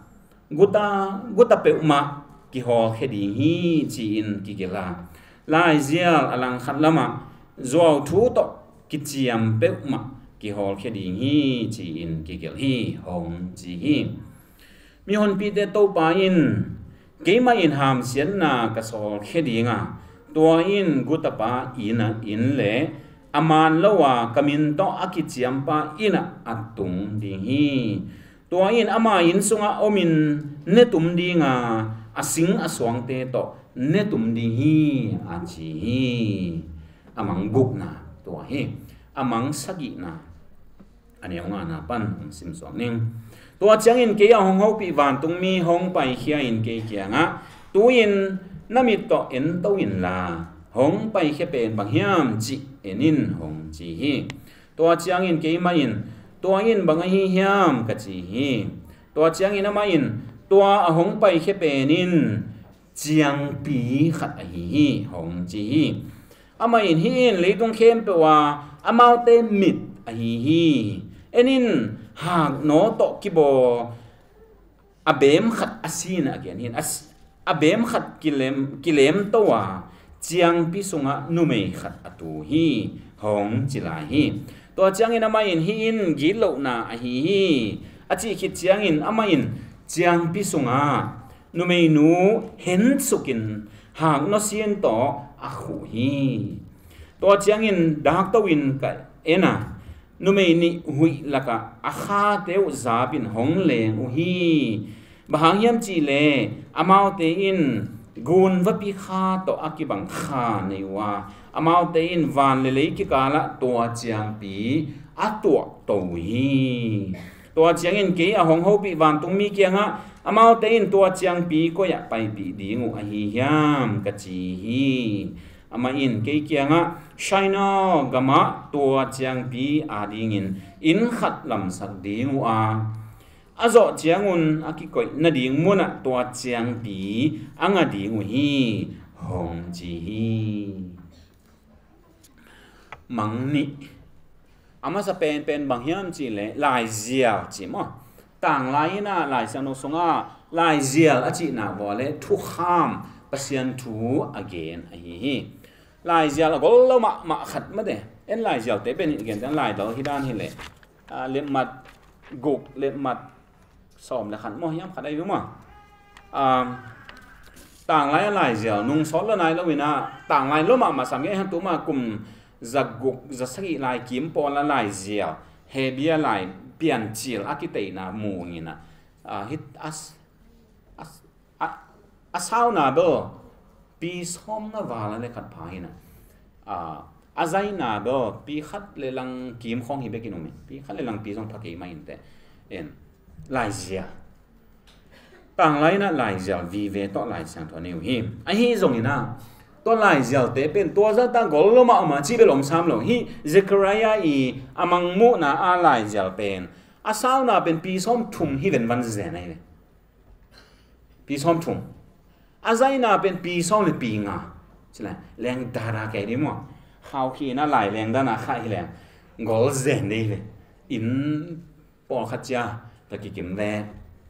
guta, guta peuhmah kihawlkhia ding hi ci-in kigelh a, laizial a langkhat lamah zuauthu tawh kiciam peuhmah kihawlkhia ding hi ci-in kigelh hi hong ci hi. Mihonpite Topa in keimah in hamsiatna ka sawlkhia ding a, tua in gutapa inn ah inn le a man lo a ka min tawh a kiciampa inn ah a tung ding hi. Tua in ama inn sungah omin netum ding a, a sing a suangte tawh netum ding hi a ci hi. A mang gukna tua hi. A mang sagihna a neu ngana pan hong simsuak ning. Tua ciangin kei a hong hopih vantungmi hong paikhia in kei kiangah, tu-in na mit tawh ento inla, hong paikhia pen bang hiam cih en in hong ci hi. Tua ciangin keimah in, tua in bang ahi hiam ka ci hi. Tua ciangin amah in, tua a hong paikhia pen in ciangpi khat ahi hi hong ci hi. Amah in, hih in leitung khempeuh a amaute mit ahi hi. En in, haknaw tawh kibawl a beem khat a sinah a gen hi. A beem khat kilem, kilemto a ciangpi sungah numei khat a tu hi hong ci lai hi. Tua ciangin amah in, hih in gitlohna ahi hi a cih khit ciangin amah in ciangpi sungah numeinu hensukin haknaw sin tawh a khuh hi. Tua ciangin dakto in ka en a, numei nih huih lakah a khate uh zapin hong leng uh hi. Bang hang hiam cihleh amaute in gunvapi kha tawh a kibang kha nei uh a, amaute in van le lei kikalah tua ciangpi a tuahto uh hi. Tua ciangin kei a hong hopih vantungmi kiangah amaute in tua ciangpi koi-ah paipih ding uh ahi hiam ka ci hi. Amah in kei kiangah, Shinar gamah tua ciangpi adingin inn khat lamsak ding uh a, a zawh ciangun a kikoih nading munah tua ciangpi a nga ding uh hi hong ci hi. mang nih. A masa penpen bang hiam cih leh laizial cih maw? Tanglai in ah Lai Siangtho sungah laizial a cihna vua leh thukham, Pasian thu a gen ahi hi. Laizial a gol lo mahmah khat mate. En laizialte pen hi gen teng laidal hi dan hi leh, a, letmat guk, letmat sawm le khat maw hiam khat ahi maw? Um, tanglai a laizial nung sawt lo nai lo in ah, tanglai lo mahmah sam gen han tuma kum zaguk zasagih lai kim pawl a laizial, Hebia lai Piancil a kiteina mu in ah, ah, hit as, as, a, a sauna bel pi sawm nga val a le khat pha hi in ah, ah, a zaina bel pi khat le lang kim khawng hi bekin um in, pi khat le lang pi zong pha kei mah in teh. En, laizial. Tanglai in ah laizial vive tawh Lai Siangtho a nei uh hi. Ahi zongin ah, tua laizialte pen tua zah ta gol lo mahmah cih bel om sam lo hi. Zechariah i a mangmuhna a laizial pen, a sauna pen pi sawm thum hi ven van zen ahi ve. Pi sawm thum. A zaina pen pi sawm le pi nga. Ci lai, leng dada kei dih maw? Hau khi in ah lai leng dana kha hi leng gol zen dih ve. In pawlkhat cia ta kikim ve,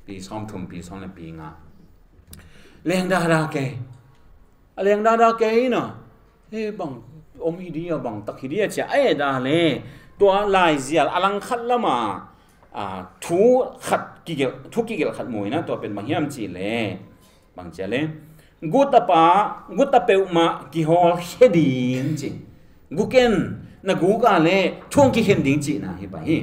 pi sawm thum, pi sawm le pi nga. Leng dada kei. A leng dada kei in ah, he, bang om hi dih a, bang tak hi dih a cia, e, da le. Tua laizial a langkhat lama, a, thu khat kigelh, thu kigelh khat mu in ah, tua pen bang hiam cih leh, bang cia leh, guk a pa, guk a peuhmah kihawlkhia ding ci. Guk en, na guk a leh thu hong kikhen ding cihna hi pah hi.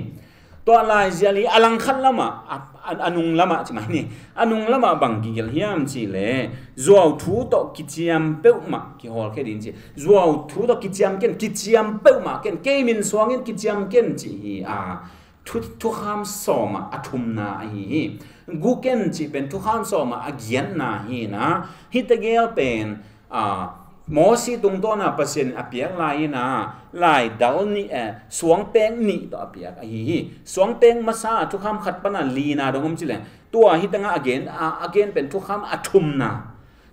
Tua laizial i a langkhat lamah, a, a, a nung lamah ci mai ni. A nung lamah bang kigelh hiam cih leh, zuau thu tawh kiciam peuhmah kihawlkhia ding ci. Zuau thu tawh kiciam ken, kiciam peuhmah ken, kei min suang in kiciam ken ci hi a, thu, thukham sawm ah a thumna ahi hi. Guk en cih pen thukham sawm ah a giatna hi in ah, hi tegel pen, a, Mosi tungtawn a Pasian in a piak lai in ah, laidal nih, eh, suangpek nih tawh a piak ahi hi. Suangpek masa a thukham khat pan a lina dong om ci leng, tua hi teng ah a gen, a, a gen pen thukham a thumna.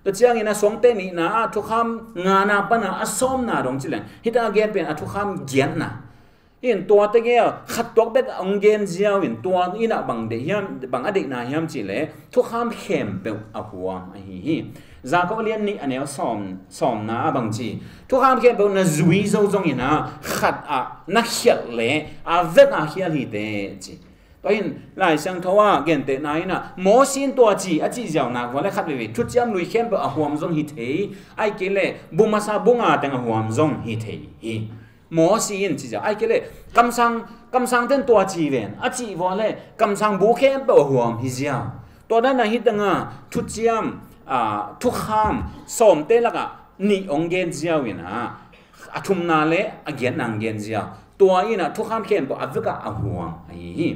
Tua ciangin ah suangpek nihna ah thukham ngana pan a a sawmna dong ci leng, hi teng a gen pen a thukham giatna. In tua tegel khat tuak bek hong gen ziau in, tua in ah bang deih hiam, bang a deihna hiam cih leh thukham khempeuh a huam ahi hi. Jakob a lian nih a neu sawm, sawmna ah bang ci, thukham khempeuh na zui zo zongin ah khat ah na khialh leh a vek a khial hi teh ci. Tua in Lai Siangtho ah gentehna in ah Mosi in tua ci a cih ziau nak vua leh khat veivei thuciam lui khempeuh a huam zong hi thei, ahih kei leh bu masa bu nga teng a huam zong hi thei hi. Mosi in ci ziau, ahih kei leh kamsang, kamsang ten tua ci ven a cih vua leh kamsang bu khempeuh a huam hi ziau. Tua dan a hi teng ah thuciam, a, thukham sawmte lakah nih hong gen ziau in ah, a thumna leh a giatna hong gen ziau. Tua in ah thukham khempeuh a vek ah a huam ahi hi.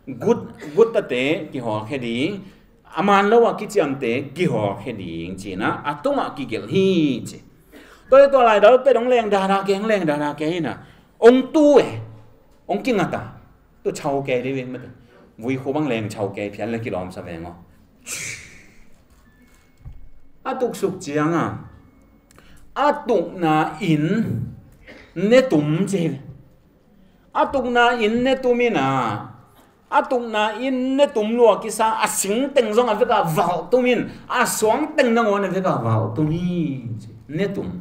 Guk, guk tate kihawlkhia ding, a man lo ah kiciamte kihawlkhia ding ci in ah a tungah kigelh hi ci. Tua leh tua laidal pen hong leng dada kei, hong leng dada kei in ah, hong tu e, hong kingat a, tu chau kei dih ve mate. Vui khu bang leng chau kei phial leh kilawm sa veng aw. A tuksuk ciang a, a tukna inn ne tum ci. A tukna inn ne tum in ah, a tukna inn ne tum lua kisa a sing teng zong a vek ah valh tum in, a suang teng nangawn a vek ah valh tum hi ci. Ne tum.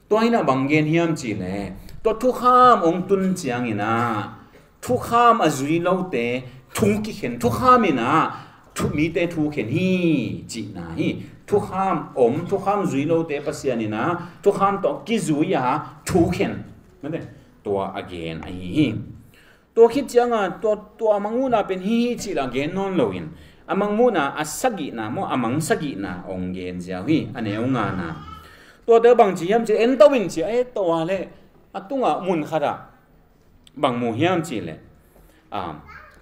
Tua in ah bang gen hiam cih leh, tua thukham hong tun ciangin ah thukham a zui lote thu kikhen, thukham in ah thu, mite thu khen hi cihna hi. Thukham om, thukham zui lote Pasian in ah thukham tawh kizui a thu khen, mate, tua a gen ahi hi. Tua khit ciang a, tua, tua a mangmuhna pen hi hi cih lah gen nawn lo in, a mangmuhna a sagihna maw, a mang sagihna hong gen ziau hi, a neu ngana. Tuate bang ci hiam cih, en to in ci a, e, tua leh a tungah mun khat ah bang mu hiam cih leh, a,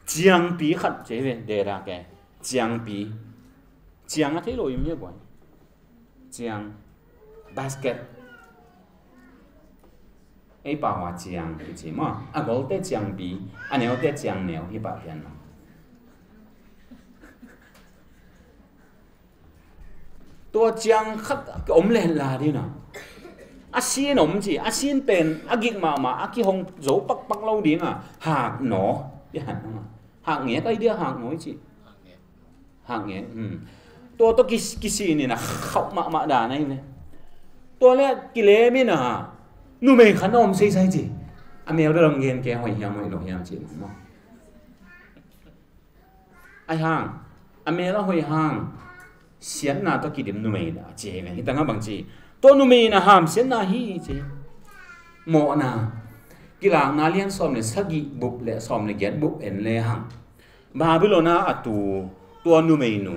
ciangpi khat ci hi ve, deda ke, ciangpi. Ciang a thei lo i mi a buai. Ciang, basket. Ei pau a ciang kici maw? A golte ciangpi, a neute ciangneu hi pah pian maw? Tua ciang khat ka om len la ding a, a Sin om ci, a sin pen a gik mahmah, a kihong zo pakpak lo ding a, hak naw. Hak ngek ai dia, hak naw i ci. Hak ngek. Hmm. Tua tawh ki, kisin in a khauh mahmah dan ai ve. Tua le kilem in a, numei khat na om seisai ci. A mel bel hong gen kei, hoih hiam hoih lo hiam ci maw. Ai hang, a mel a hoih hang, siatna tawh kidim numei na ci hi ve. Hi tangah bang ci, tua numei na ham siatna hi ci. Mawhna, Kilakna lian sawm le sagih bup le sawm le giat bup en le hang, Babylon a a tu tua numeinu,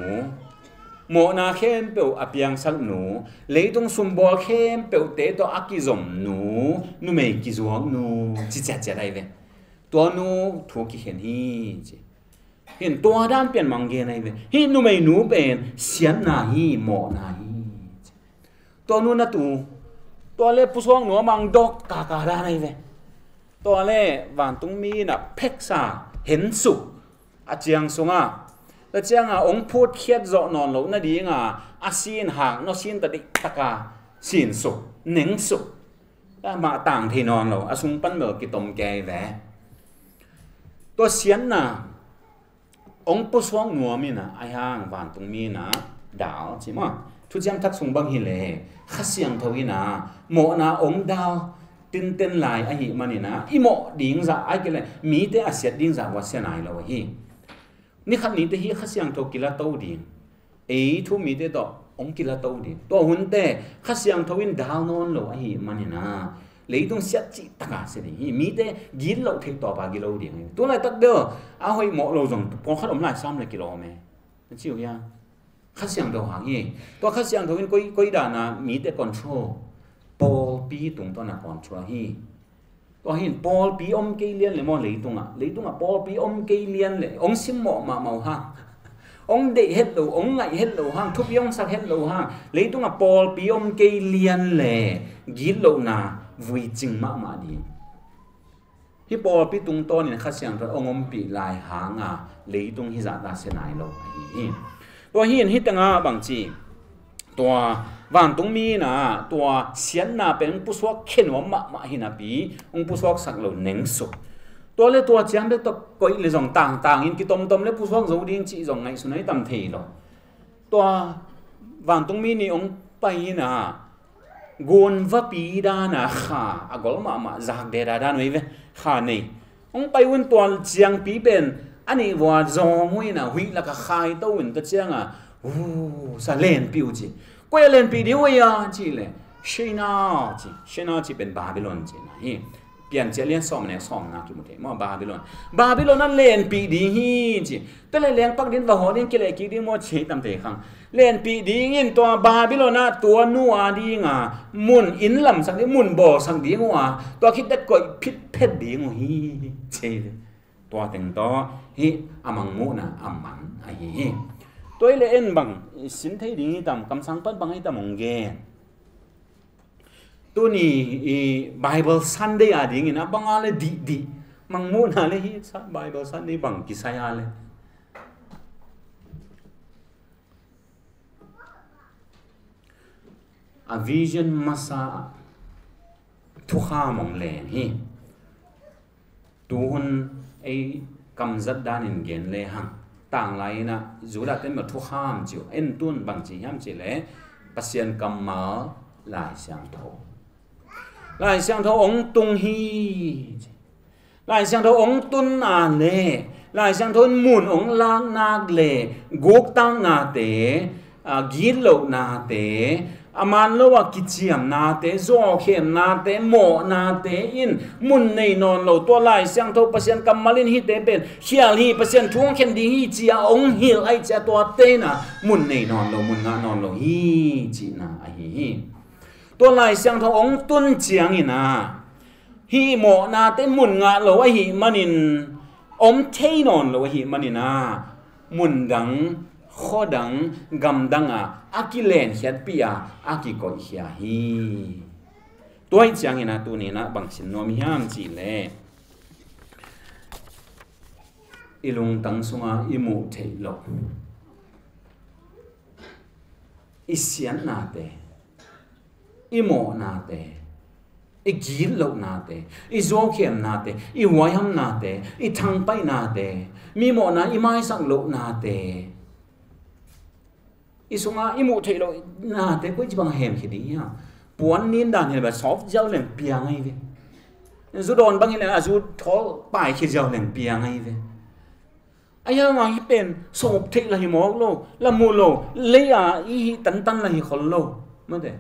mawhna khempeuh a piangsak nu, leitung sumbawl khempeuhte tawh a kizom nu, numei kizuak nu, ci ciatciat ai ve. Tua nu thu kikhen hi ci. Hin tua dan pian mang gen ai ve. Hih numeinu pen siatna hi, mawhna hi. Tua nu na tu, tua le pusuak nu a mang dok kaka dan ai ve. Tua le vantungmi in a pheksa hensuk a ciang sungah, tua ciangah hong phutkhiat zawh nawn loh nadinga a sin hak naw sin ta dihtaka sinsuk, nengsuk. Amah tang thei nawn lo, a sung pan bel kitom kei ve. Tua siatna hong pusuak nuam in a, ai hang vantungmi in a dal ci maw. Thuciam Thak sung bang hi le, Kha Siangtho in a mawhna hong dal tinten lai ahih manin a, i mawh ding zah ai kei le, mite a siat ding zah vua sia nai lo ahi. Nikhat nite hi Kha Siangtho kila to ding. Ei thu mite tawh hong kila to ding. Tua hunte Kha Siangtho in dal nawn lo ahih manin a, leitung siat cih taka sia ding hi. Mite gitloh theih tawpa gilo ding hi. Tulaitak bel a hoih mawh lo zong pawlkhat om lai sam le kilawm e. Na ci uh hia? Kha Siangtho hang hi. Tua Kha Siangtho in koi, koi dana mite control? Pawlpi tungtawna control hi. Tua hin pawlpi om kei lian le maw leitungah, leitungah pawlpi om kei lian le, hong simmawh mahmah uh hang, hong deih het lo, hong ngaih het lo hang, thupi hong sak het lo hang, leitungah pawlpi om kei lian le gitlohna vuicing mahmah ding. Hih pawlpi tungtawnin Kha Siangtho hong ompih lai hanga leitung hih zahta sia nai lo ahi hi. Tua hi in hih tengah bangci, tua vantungmi in a, tua siatna pen hong pusuak khenuam mahmah hi napi, hong pusuaksak lo nengsuk. Tua le tua ciang bek tawh koih le zong tangtangin kitomtom le pusuak zo ding cih zong ngaihsun ai tam thei lo. Tua vantungmi nih hong pai in a, gunvapi dana kha a gol mahmah zak deda dan uh hi ve. Kha nei hong pai un, tua ciangpi pen a nih vua zawng uh in a, huih laka khaito un, tua cianga, uh, sa lenpih uh ci. Koi a lenpih ding uh a ci le, Shinar ci, Shinar ci pen Babylon ci na hi. Piancil lian sawm le sawmna kimu thei maw, Babylon. Babylon a lenpih ding hi ci. Tua le lengpak ding, va hawh ding, kileh kik ding maw ci hi tam thei khang. Lenpih dingin tua Babylon ah tua nu a dinga mun inn lamsak ding, mun bawlsak ding uh a, tua khit teh koih phitphet ding uh hi ci. Tua teng tawh hih a mangmuhna a man ahi hi. Tua hi le en bang i sin thei ding hi tam, kamsang pan bang hi tam hong gen. Tuni i Bible Sunday a dingin a banga le dihdih mangmuhna le hi sa, Bible Sunday bang kisai a le a vision masa thukham hong len hi. Tuhun ei kamzat danin gen le hang, tanglai inah Judah ten bel thukham ci uh, en tun bang ci hiam ci le Pasian kammal Lai Siangtho. Lai Siangtho hong tung hi. Lai Siangtho hong tun a le, Lai Siangtho in mun hong lak nak le, guktaknate, a, gitlohnate, a man lo a kiciamnate, zawkhemnate, mawhnate in mun nei nawn lo. Tua Lai Siangtho Pasian kammal in hihte pen khial hi, Pasian thu hong khen ding hi ci-a hong hilh ahih ciah tuate in a mun nei nawn lo, mun ngah nawn lo hi cihna ahi hi. Tua Lai Siangtho hong tun ciangin a, hih mawhnate in mun ngah lo ahih manin, om thei nawn lo ahih manin a, mundang, khuadang, gamdang ah a kilenkhiatpih a, a kikoihkhia hi. Tua ahih ciangin a tuni-in a bang sin nuam hiam cih leh, i lungtang sungah i muh theih loh, i siatnate, i mawhnate, I gitlohnate, i zuaukhemnate, i huaihamnate, i thangpaihnate, mi mawhna i maisak lohnate, i sungah i muh theih lohnate, koici bang a hemkhia ding hiam? Puan nin dan hi leh sawp ziau leng piang ahi ve. Zu dawn bang hi leh a zu thawl paikhia ziau leng piang ahi ve. A hiang a hi pen sawp theih lah hi mawk lo, lah mu lo, lei a i hih tantan lah hi khol lo. Mate.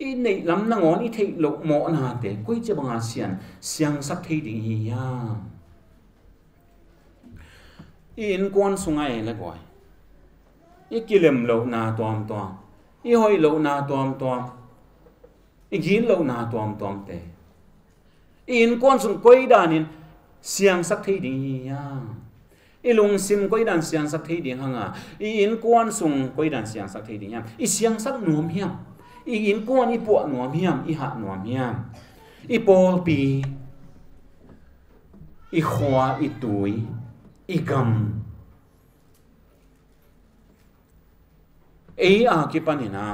I neih lam nangawn i theih loh mawhnate koici banga sian, siangsak thei ding hi hiam? I innkuan sungah e le guai, i kilem lohna tuamtuam, i hoih lohna tuamtuam, i gitlohna tuamtuamte i innkuan sung koi danin siangsak thei ding hi hiam? I lungsim koi dan siangsak thei ding hanga, i innkuan sung koi dan siangsak thei ding hiam? I siangsak nuam hiam? I innkuan i puah nuam hiam? I hah nuam hiam? I pawlpi, i khua, i tui, i gam, ei a kipanin a,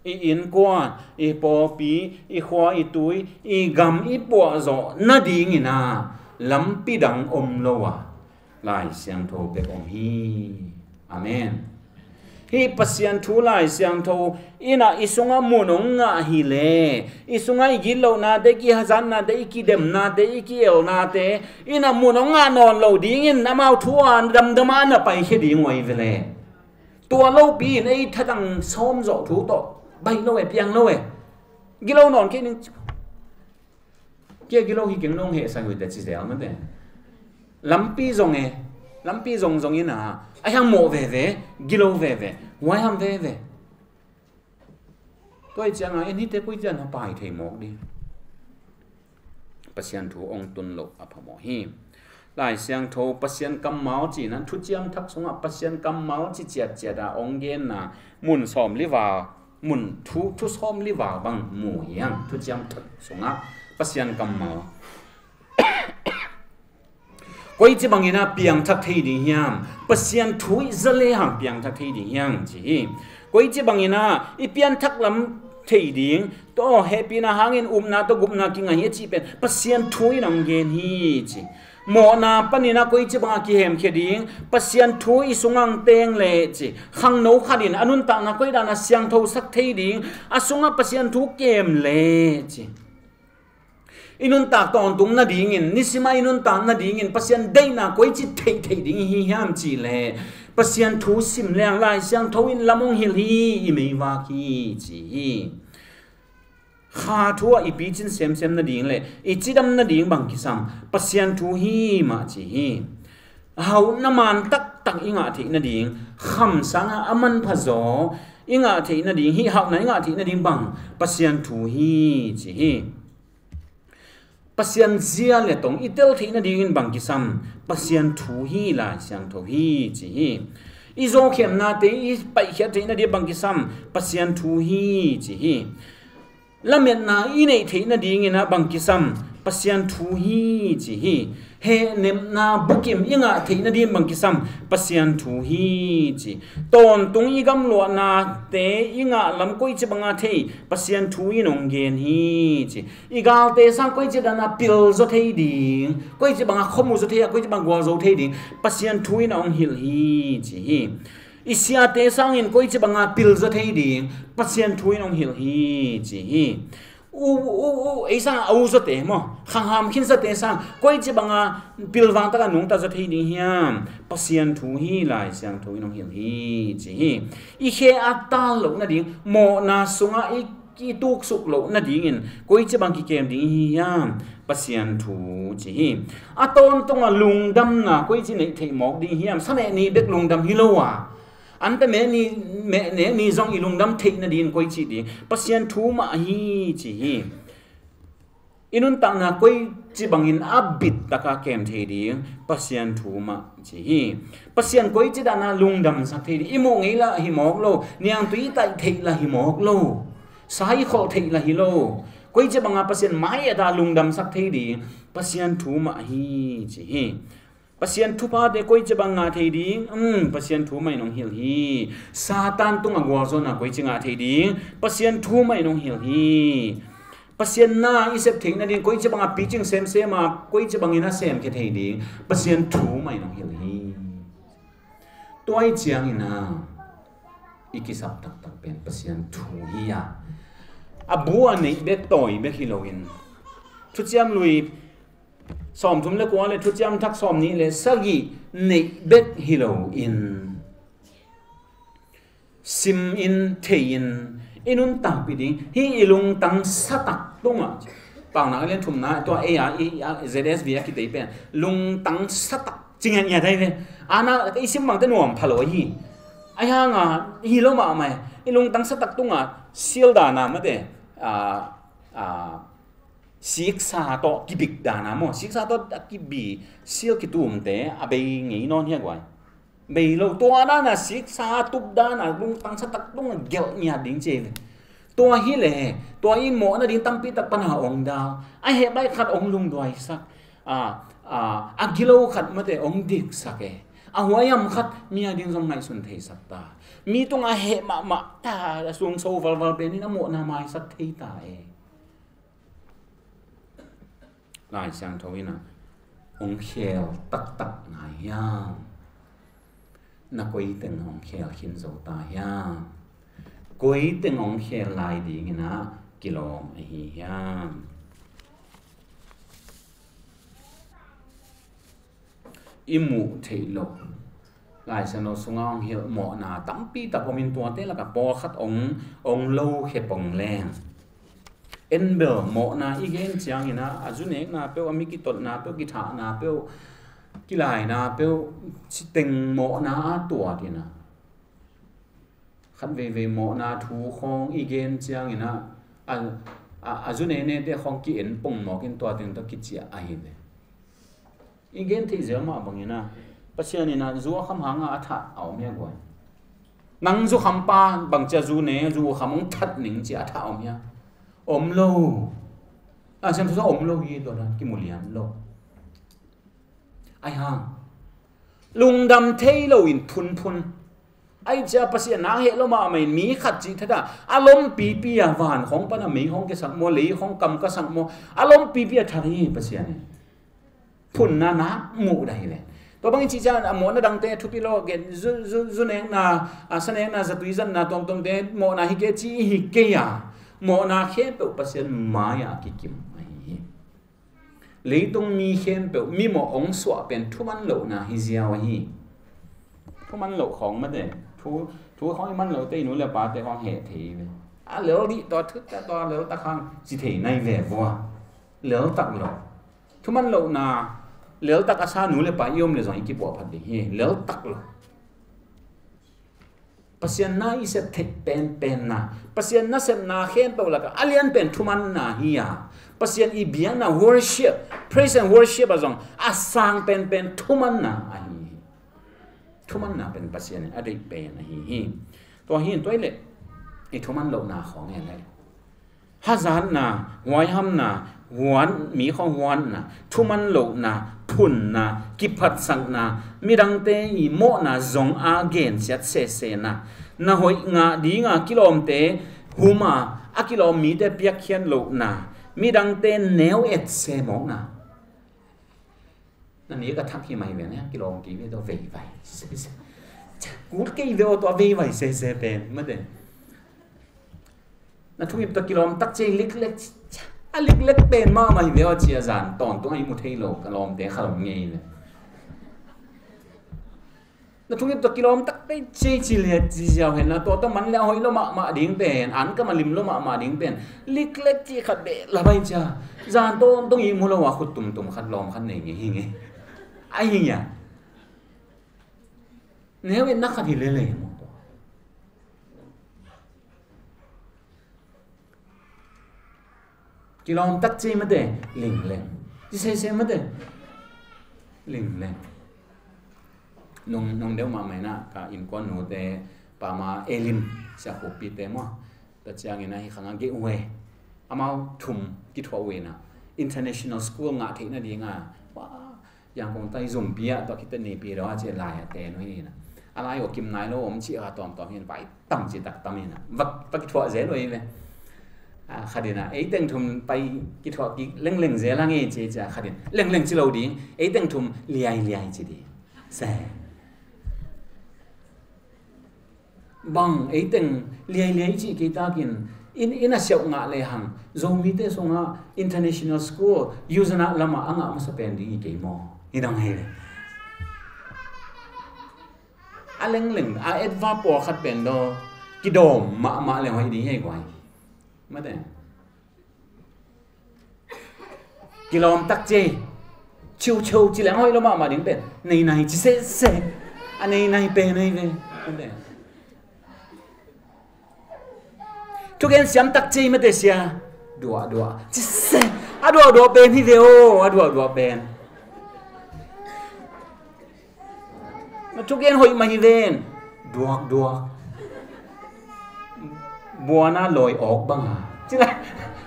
i innkuan, i pawlpi, i khua, i tui, i gam i puahzawh nadingin a lampi dang om lo a, Lai Siangtho bek om hi. Amen. Hih Pasian thu Lai Siangtho in a i sungah mun hong ngah hi leh, i sungah i gitlohnate, i kihazatnate, i kidemnate, i kielnate in a mun hong ngah nawn lo dingin amau thu a damdam a na paikhia ding uh ahi ve le. Tua lopi in ei thatang sawm zawh thu tawh baih lo e, piang lo e. Gilo nawn kei ning. Kia gilo hi keng nong hehsak uh hi te ci zel mate. Lampi zong e, lampi zong zong in a, a hiang mawh veve, gilo veve, huaiham veve. Tua hi cianga en hite koi cian a pai thei mawk ding. Pasian thu ong tun loh a phamawh hi. Lai Siangtho Pasian kammal ci-in a, thuciam thak sungah Pasian kammal ci ciatciat a ong genna mun sawm li val, mun thu, thu sawm li val bang mu hiang, thuciam thak sungah Pasian kammal. Koici bangin a piangthak thei ding hiam? Pasian thu i za lehang piangthak thei ding hiam ci hi. Koici bangin a i pianthak lam thei ding, tua hehpihna hangin upna tawh gupna kingah hi a cih pen Pasian thu in ong gen hi ci. Mawhna panin a koici banga kihemkhia ding, Pasian thu i sungah ong teng leh ci. Khangno khat in a nuntakna koi dan a siangthosak thei ding, a sungah Pasian thu kem leh ci. I nuntak tawntung nadingin, nisima i nuntak nadingin Pasian deihna koici theihtheih ding i hi hiam cih leh, Pasian thu sim leng Lai Siangtho in lam ong hilh hi, i meivak hi ci hi. Kha thu ah i picin semsem nading le i cidam nading bang kisam, Pasian thu hi mah ci hi. Hauhna man taktak i ngah theih nading, kham sangah a manpha zaw i ngah theih nading, hih hauhna i ngah theih nading bang Pasian thu hi ci hi. Pasian zia le tong i tel theih nadingin bang kisam, Pasian thu hi, Lai Siangtho hi ci hi. I zawkhemnate i paihkhiat theih nading bang kisam, Pasian thu hi ci hi. Lametna i neih theih nadingin ah bang kisam, Pasian thu hi ci hi. Hehnepna bukim i ngah theih nading bang kisam, Pasian thu hi ci. Tawntung i gamluahnate i ngah lam koici banga thei, Pasian thu in ong gen hi ci. I galte sang koici dana pil zaw thei ding, koici banga khomu zaw thei a, koici banga gualzo thei ding, Pasian thu in ong hilh hi ci hi. I siate sangin koici banga pil zaw thei ding, Pasian thu in ong hilh hi ci hi. U, u, u, ei sanga a u zawte maw, khangham khinsate sang koici banga pilvang taka nungta zaw thei ding hiam, Pasian thu hi, Lai Siangtho in ong hilh hi ci hi. I khe a tal loh nading, mawhna sungah i kituksuk loh nadingin koici bang kikem ding i hi hiam, Pasian thu ci hi. A tawntungah lungdamna koici neih theih mawk ding hiam, sa meh ni bek lungdam hi lo a, ante meh ni, meh ne ni zong i lungdam theih nadingin koici ding, Pasian thu mah hi ci hi. I nuntakna koici bangin a bittaka kem thei ding, Pasian thu mah ci hi. Pasian koici dana lungdamsak thei ding, i muh ngei lah hi mawk lo, niangtui i taih theih lah hi mawk lo, sa i kholh theih lah hi lo, koici banga Pasian mai-ata lungdamsak thei ding, Pasian thu mah hi ci hi. Pasian thuphate koici bang ngah thei ding? Um, Pasian thu mah in ong hilh hi. Satan tungah gualzawhna koici ngah thei ding? Pasian thu mah in ong hilh hi. Pasian na i sep theih nading, koici bangah picing semsem a, koici bangin a semkhia thei ding Pasian thu mah in hong hilh hi. Tua ih ciangin a i kisap taktak pen Pasian thu hi a, a bu a neih bek tawi bek hi loin, Thuciam Lui sawmthum le kua le Thuciam Thak sawmnih le sagih neih bek hi loin, sim in, thei in, i nuntakpih ding hi. I lungtang satak tungah, Paunak a lian thumna, tua ei a, i, a, Z S V a kitei pen lungtang satak ci ngiatngiat hi ve. Ana i sim bangte nuam pha lo hi. Ahi hanga hi lo mahmah hi. I lungtang satak tungah sial dana mate, a, a, siksa tawh kibik dana maw, siksa tawh a kibi, sial kitumte a bei ngei nawn hi a guai. Bei lo, tua dana siksa tup dana lungtang satak tungah gelh ngiat ding ci hi ve. Tua hi le, tua in mawhna ding tampi tak pana hong dal. A heh baih khat hong lungduaisak, a, a, a gilo khat mate hong diksak e. A huaiam khat mi a ding zong ngaihsun theisak ta. Mi tungah a heh mahmah ta, a sungso valval pen in a mawhna maisak thei ta e. Lai Siangtho in a, hong khel taktak ngai hiam? Na koi teng hong khel khin zo ta hiam? Koi teng hong khel lai dingin a kilawm ahi hiam? I muh theih loh Lai Siangtho sungah hong hilh mawhna tampi tak om in, tuate lakah pawlkhat hong, hong lo khia pong leng. En bel mawhna i gen ciangin a, a zu nekna peuh, a mi kitotna peuh, kithahna peuh, kilaina peuh, citeng mawhna a tuat in a, khat veivei mawhna thu khawng i gen ciangin a, a, a, a zu nenete khawng ki-en pong mawk in tua teng tawh kiciah ahi ve. I gen theih zel mah bangin a, Pasian in a zu a kham hanga a thah a om hia guai? Nang zu khampa bangcia zu ne, zu kham hong that ning cia a thah a om hia? Om lo. A siam thusa om lo hi, tua dan kimu lian lo. Ahi hang lungdam thei loin phunphun. Ahi cia Pasian na heh lo mahmah in mi khat cih thata a lompipi a van khawng pana mei khawng kiasak maw, lei khawng kam ka sak maw, a lompipi a that hi Pasian in. Phunna na muh dah hi le. Tua bangin cih ciang a mawhna dangte thupi lo gen, zu, zu, zu nekna, a sa nekna, zatui zatna tuamtuamte mawhna hi kei ci hi kei a, mawhna khempeuh Pasian mai-ah kikim ahi hi. Leitung mi khempeuh mimawh hong suah pen thuman lohna hi ziau ahi. Thuman loh khawng mate, thu, thu khawng i man lote i nu le pate khawng heh thei ve. A lel dih tua thut ta tua lel tak hang ci thei nai ve vua. Lel tak lo. Thuman lohna, lel tak a sa nu le pa i om le zong i kipuah phat ding hi, lel tak lo. Pasian na i sep theih penpenna, Pasian na sepna khempeuh lakah a lian pen thumanna hi a, Pasian i biakna worship, praise and worship ah zong a sang penpen thumanna ahi hi. Thumanna pen Pasian in a deih pen ahi hi. Tua hi in tua i leh i thuman lohna khawng e le. Hazatna, huaihamna, huan, mi khawng huatna, thuman lohna, phunna, kiphatsakna, midangte i mawhna zong a gensiat sesena, na hoih ngah dinga kilawmte huma, a kilawm mite piakkhiat lohna, midangte neu et semawkna. Na nek a thak hi mai ve, na kilawm kei ve tawh veivai sese. Kul kei ve aw, tawh veivai sese pen mate. Na thungip tawh kilawm tak cia liklek, a liklek pen mahmah hi ve aw, cia zan tawntung a i mu thei lo ka lawmte kha lo ngei ve. Na thungip tawh kilawm tak pei ci ci liat ci ziau hen la, tua tawh man le a hoih lo mahmah ding pen, an kam a lim lo mahmah ding pen, liklek ci khat beh la bai cia. Zan tawntung i mu lo a khut tumtum khat lawm khat nei ngei hi ngei. Ahi ngei a. Neu in na khat hi lele maw tua. Kilawm tak ci mate, lingleng. Ci sese mate, lingleng. Nung, nung deuh mahmah inah ka innkuan nute pama Elim, Sia Khup pite maw. Tua ciangin ah hi khang a geh uh e. Amau thum kithuah uh inah international school ngah theihna dinga, Yangon tai zumpi ah tua khit teh nipi dawh a ci lai a ten uh hi na. A lai uh kim nai lo om ci a tawmtawm hi na, vai tam ci tak tam hi na. Vak tak i thuah zel uh hi ve. A, khat in a, ei teng thum pai kithuah kik lengleng zel hang e ci, ci a, khat in lengleng ci lo ding, ei teng thum liailiai ci ding. Se. Bang, ei teng liailiai cih kei takin, in, in a siauh ngah lehang, Zomite sungah international school, Yuzana lamah a ngah masa pen ding hi kei maw? Hi dang hi le. A lengleng, a advance pawlkhat pen daw, kidawm mahmah le hoih ding hi guai. Mate. Kilawm tak ci. Chiu chiu ci leng hoih lo mahmah ding pen. Nei nai ci sese. A nei nai pen nei ve. Mate. Thugen siam tak ci mate sia. Duah duah. Ci se. A duah duah pen hi ve o. A duah duah pen. Na thugen hoih mah hi ven. Duak duak. Buana lawi awk bang a. Ci la.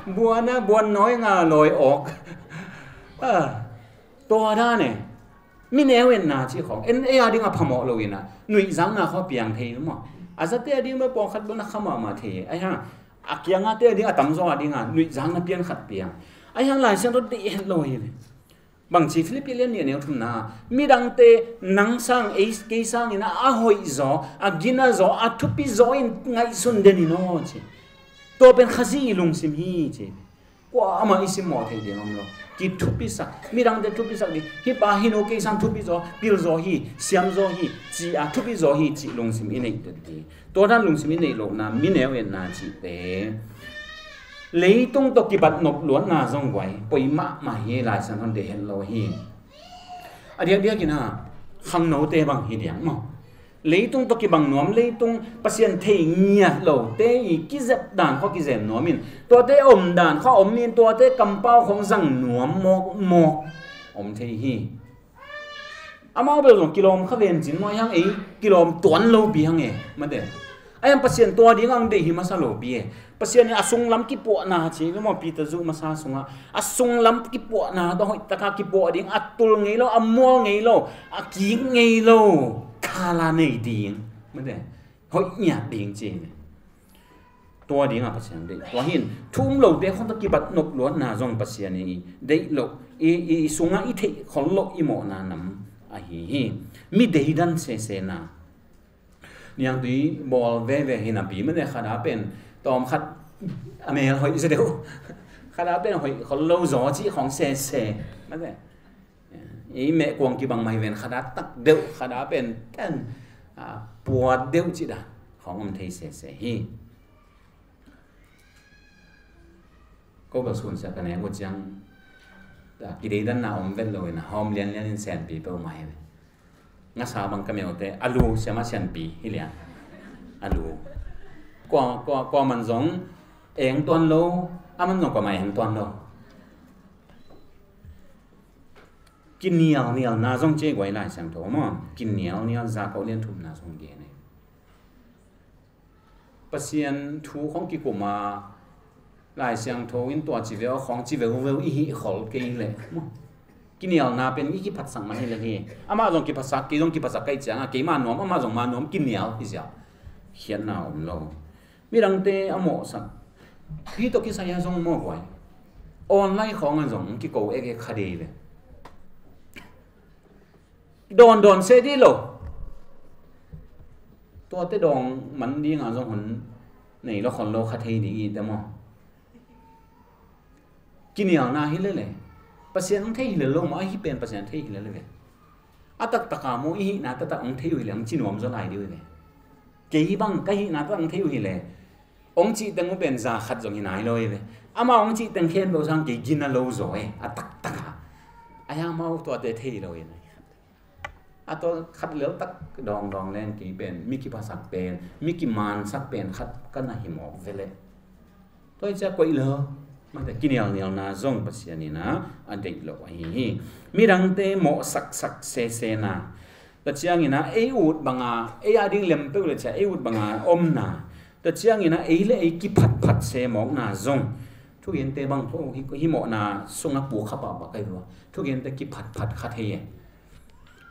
Buana buan nawi nga lawi awk. A. Tua dan e. Mi neu enna ci khong. En ei a ding a phamawh lo in a. Nuihzakna khua piang thei maw. A zate a ding bel pawlkhat bel na kha mahmah thei. Ai hang. A kiangate a ding a tamzaw a ding a. Nuihzakna pian khat piang. Ai hang Lai Siangtho deih het lo hi ve. Bangci Philippi lian nih a neu thumna, midangte nang sang, ei, kei sangin a, a hoih zaw, a gina zaw, a thupi zaw in ngaihsun den in aw ci. Tua pen Khazih i lungsim hi ci. Kua amah i simmawh theih ding om lo. Kithupisak, midangte thupisak ding. Hih pa hih nu kei sang thupi zaw, pil zaw hi, siam zaw hi, ci a thupi zaw hi, cih lungsim i neih den ding. Tua dan lungsim i neih lohna, mi neu enna cihte leitung tawh kibat nop luatna zong guai poi mahmah hi, Lai Siangtho in deih het lo hi. A diakdiak in a khangnote bang hi diak maw. Leitung tawh kibang nuam, leitung Pasian thei ngiat lote i kizep dan khua kizen nuam in, tuate om dan khua om in, tuate kampau khong zang nuam mawkmawk om thei hi. Amau bel zong kilawm kha ven cin maw, hiang ei kilawm tuan lopi hang e, mate. Ai hang Pasian tua ding ang deih hi masa lopi e. Pasian in a sunglam kipuahna ci maw, Peter zuh masa sungah a sunglam kipuahna tawh hoih taka kipuah ding, a tul ngei lo, a mual ngei lo, a kik ngei lo khala nei ding, mate. Hoih ngiat ding ci. Tua dingah Pasian deih. Tua hin thu um lote khong tawh kibat nop luatna zong Pasian i deih loh, i, i, i sungah i theih khol loh i mawhna nam ahi hi. Mi deidan sesena. Niangtui bawl veve hi napi mate, khat a pen tawm khat a mel hoih zaw deuh. Khat a pen hoih khol lo zaw cih khong sese. Mate. I meh kuang kibang mah hi ven, khat a tak deuh, khat a pen ten, a, puat deuh cih dan khong om thei sese hi. Ko bel sunsia ka nek uh ciang, a, kideidanna om vet lo in a hawm lianlian in senpi peuhmah hi ve. Ngasa bang ka meh uh te a lu siama senpi hi lian. A lu. Kua, kua, kua man zong eng tuan lo, a man zong kua man eng tuan lo. Kinialnialna zong ci guai Lai Siangtho maw. Kinialnial Jakob lian thumna zong gen e. Pasian thu khong kikum a Lai Siangtho in tua ci veu khong ci veuveu i hih khol kei leh maw. Kinialna pen i kiphatsak mah hi leh hi. Amah zong kiphatsak, kei zong kiphatsak ka hih ciangah keima nuam, amah zong ma nuam, kinial hi ziau. Khiatna om lo. Midangte a mawhsak. Hih tawh kisai a zong mawh guai. Online khawng a zong kiko ekek kha dei ve. Dawndawn seh dih lo. Tuate dawng man dingah zong hun nei lo khol lo kha thei ding i te maw. Kinialna hi lele. Pasian hong thei hi lele lo maw, ahi pen Pasian thei hi lele ve. A taktaka maw i hihna taktak hong thei uh hi le hong ci nuam zaw lai dih uh hi ve. Kei hi bang ka hihna taktak hong thei uh hi le hong cih teng uh pen za khat zong hi nai lo hi ve. Amau hong cih teng khen beuh sang kei gina lo zaw e, a taktaka. Ai amau tuate thei lo hi nai. A tua khat lel tak dawngdawng leng kei pen mi kiphasak pen, mi kimansak pen khat ka na hi mawk ve leh. Tua hi ciah koih lo. Mate kinialnialna zong Pasian in a deih lo ahi hi. Midangte mawhsaksak sesena. Tua ciangin a ei ut banga, ei a ding lem peuh le ciah ei ut banga omna. Tua ciangin a ei le ei kiphatphat se mawkna zong. Thugente bang tho hi, hih mawhna sungah pukha pahpah ka hi uh a. Thugente kiphatphat kha thei e.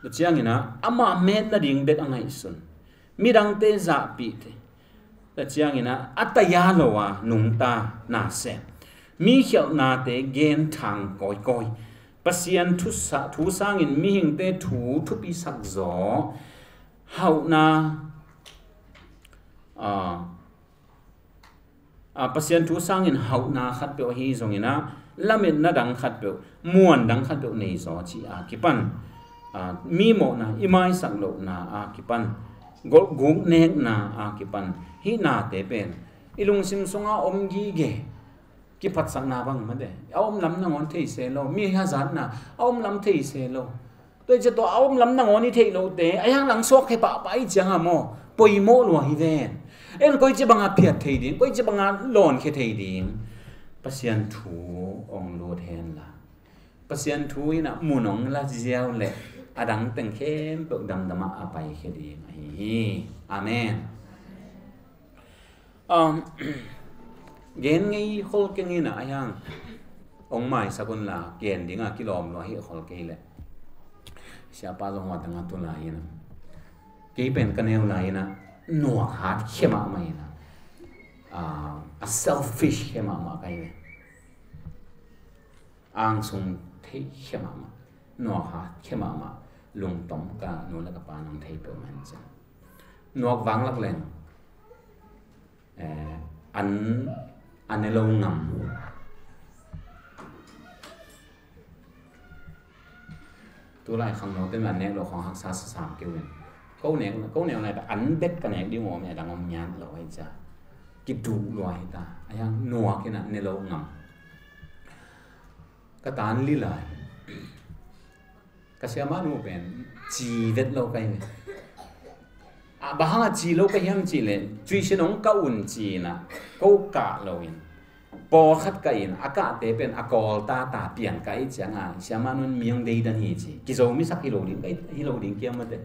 Tua ciangin a ama met nading bek a ngaihsun. Midangte zahpihte. Tua ciangin ah, a taya lo a nungta na sem, mi khialhnate gen thang kawikawi, Pasian thu sa-, thu sangin mihingte thu thupisak zaw, hauhna, a, a, Pasian thu sangin hauhna khatpeuh ahi zongin ah, lametna dang khatpeuh, muan dang khatpeuh nei zaw cih a kipan, a, mi mawhna, i maisak lohna a kipan, gawlguk nekna a kipan, hih nate pen i lungsim sunga om gige, kiphatsakna bang mate, a om lam nangawn thei se lo, mi hazatna a om lam thei se lo. Tua hi ciang tua a om lam nangawn i theih lohte a hiang langsuak thei pahpah i cianga maw, poimawh lua hi ven. En koici banga phiat thei ding, koici banga lawnkhia thei ding, Pasian thu ong lut henla, Pasian thu in ah mun ong la ziau leh a dang teng khempeuh damdamah a paikhia ding ahi hi. Amen. Um, gen ngei khol keng in ah, a hiang ong maisak unla, gen dinga kilawm lua hi khol kei leh, siapa zong hua tanga tu lai in ah, kei pen ka neu lai in ah, nuak hat khia mahmah in ah, a, a selfish khia mahmah ka hi ve. Angsung thei khia mahmah, nuak hat khia mahmah, lungtom ka nu le ka pa nang thei peuhmah in cin. Nuak vanglak leng, eh, an, an ne lo ngam. Tulai khangnote mah nek lo khawng haksa sasam keu in. Ko nek, ko nek nai ta an bet ka nek ding om, a dang om ngiat lo ahi cia. Kiduh lua hi ta. A hiang nuak in ah ne lo ngam. Ka tan li lai. Ka siamah nu pen ci vet lo ka hi ve. A, bang hanga ci lo ka hiam cih leh, tuition hong kah un ci in ah, ko kah lo in, pawlkhat kah in, a kahte pen a kawl tata pian kah i cianga, siamah nun mi hong deidan hi ci. Kizo misak hi lo ding, hi lo ding kiam mate.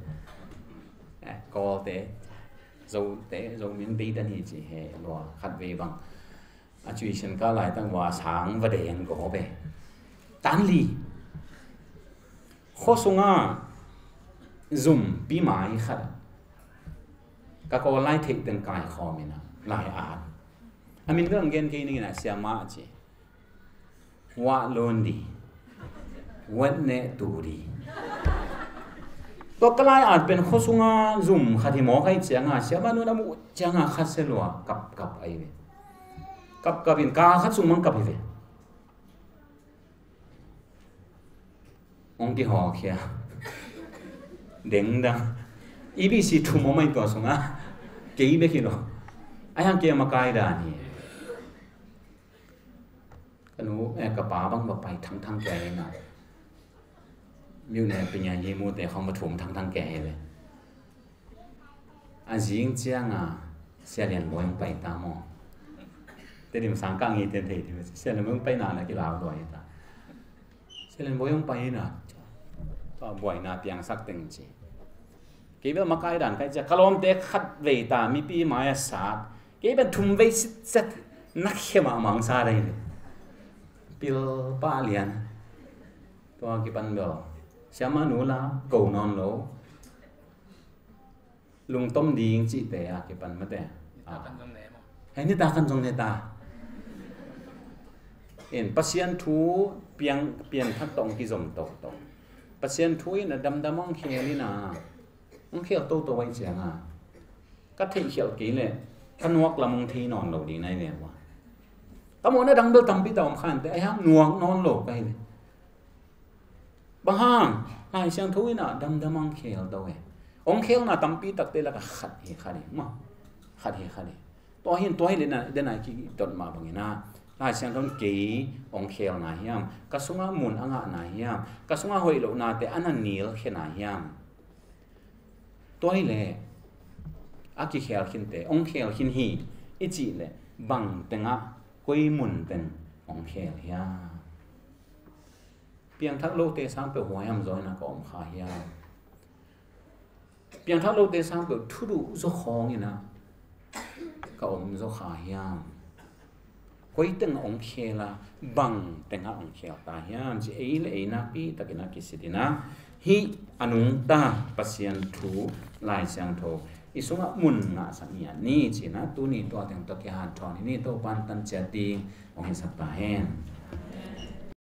Eh, kawlte, Zote, Zo mi hong deidan hi ci he lua khat vei bang. A tuition kah laitak va sang va deng gawp e. Tan li. Khua sunga zumpi mai khat ah, ka kawl lai theih teng kaikhawm in ah, lai at. A min bel hong gen kei ning in ah, siamah ci. Wah lon di. Wet neh tu di. Tua ka lai at pen khua sunga zum khat hi mawk ahi cianga, siamah nun a muh cianga khat se lua kapkap ahi ve. Kapkap in kal khat sung mang kap hi ve. Hong kihawlkhia. Dengdang. E B C thum om ahi tua sungah. Kei bek hi lo. A hiang kei a makai dan hi. Ka nu, eh, ka pa bang va pai thangthang kia hi na. Miu ne pinya yi mu te khong va thum thangthang kia hi le. A zing cianga Sia Lian Bawi hong pai ta maw? Tedim sang ka ngi ten thei thei. Sia Lian Bawi hong pai na na kilau lua hi ta. Sia Lian Bawi hong pai na. Tua buaina piangsak teng ci. Kei bel makai dan kai cia. Ka lawmte khat vei ta mipi mai a sat. Kei bel thum vei sit set nak khia mahmah sa dai ve. Pil pa lian. Tua kipan bel. Siamah nu la ko nawn lo. Lungtom ding cihte a kipan mate. Hei, nita kan zong neta. In Pasian thu piang, pianthak tawh hong kizom toto. Pasian thu in a damdam hong khel in a, hong khel toto ahi cianga, ka theihkhialh kei leh ka nuak lam hong thei nawn lo ding nai ve ua. Ka mawhna dang bel tampi ta om kha inteh, a hiang nuak nawn lo ka hi ve. Bang hang, Lai Siangtho in a damdam hong khel to e. Hong khelna tampi takte laka khat hi khat hi, maw? Khat hi khat hi. Tua hi in, tua hi le na, den a kidot mah bangin a, Lai Siangtho in kei hong khelna hiam, ka sunga mun a ngahna hiam, ka sunga hoih lohnate a na nilkhena hiam. Tua hi le a kikhel khinte hong khel khin hi i cih le, bang tengah, koi mun teng hong khel hiam? Piangthak lote sang peuh huaiam zaw in a ka om kha hiam? Piangthak lote sang peuh thuduh zaw khawng in a ka om zaw kha hiam? Koi teng a hong khel a, bang teng a hong khel ta hiam ci ei le ei nakpi takin a kisit in a, hih a nungta Pasian thu Lai Siangtho i sungah mun ngahsak ni a ni cihna tuni tua teng tawh kihanthawn ni. Topan tan ciat ding hong hisak ta hen.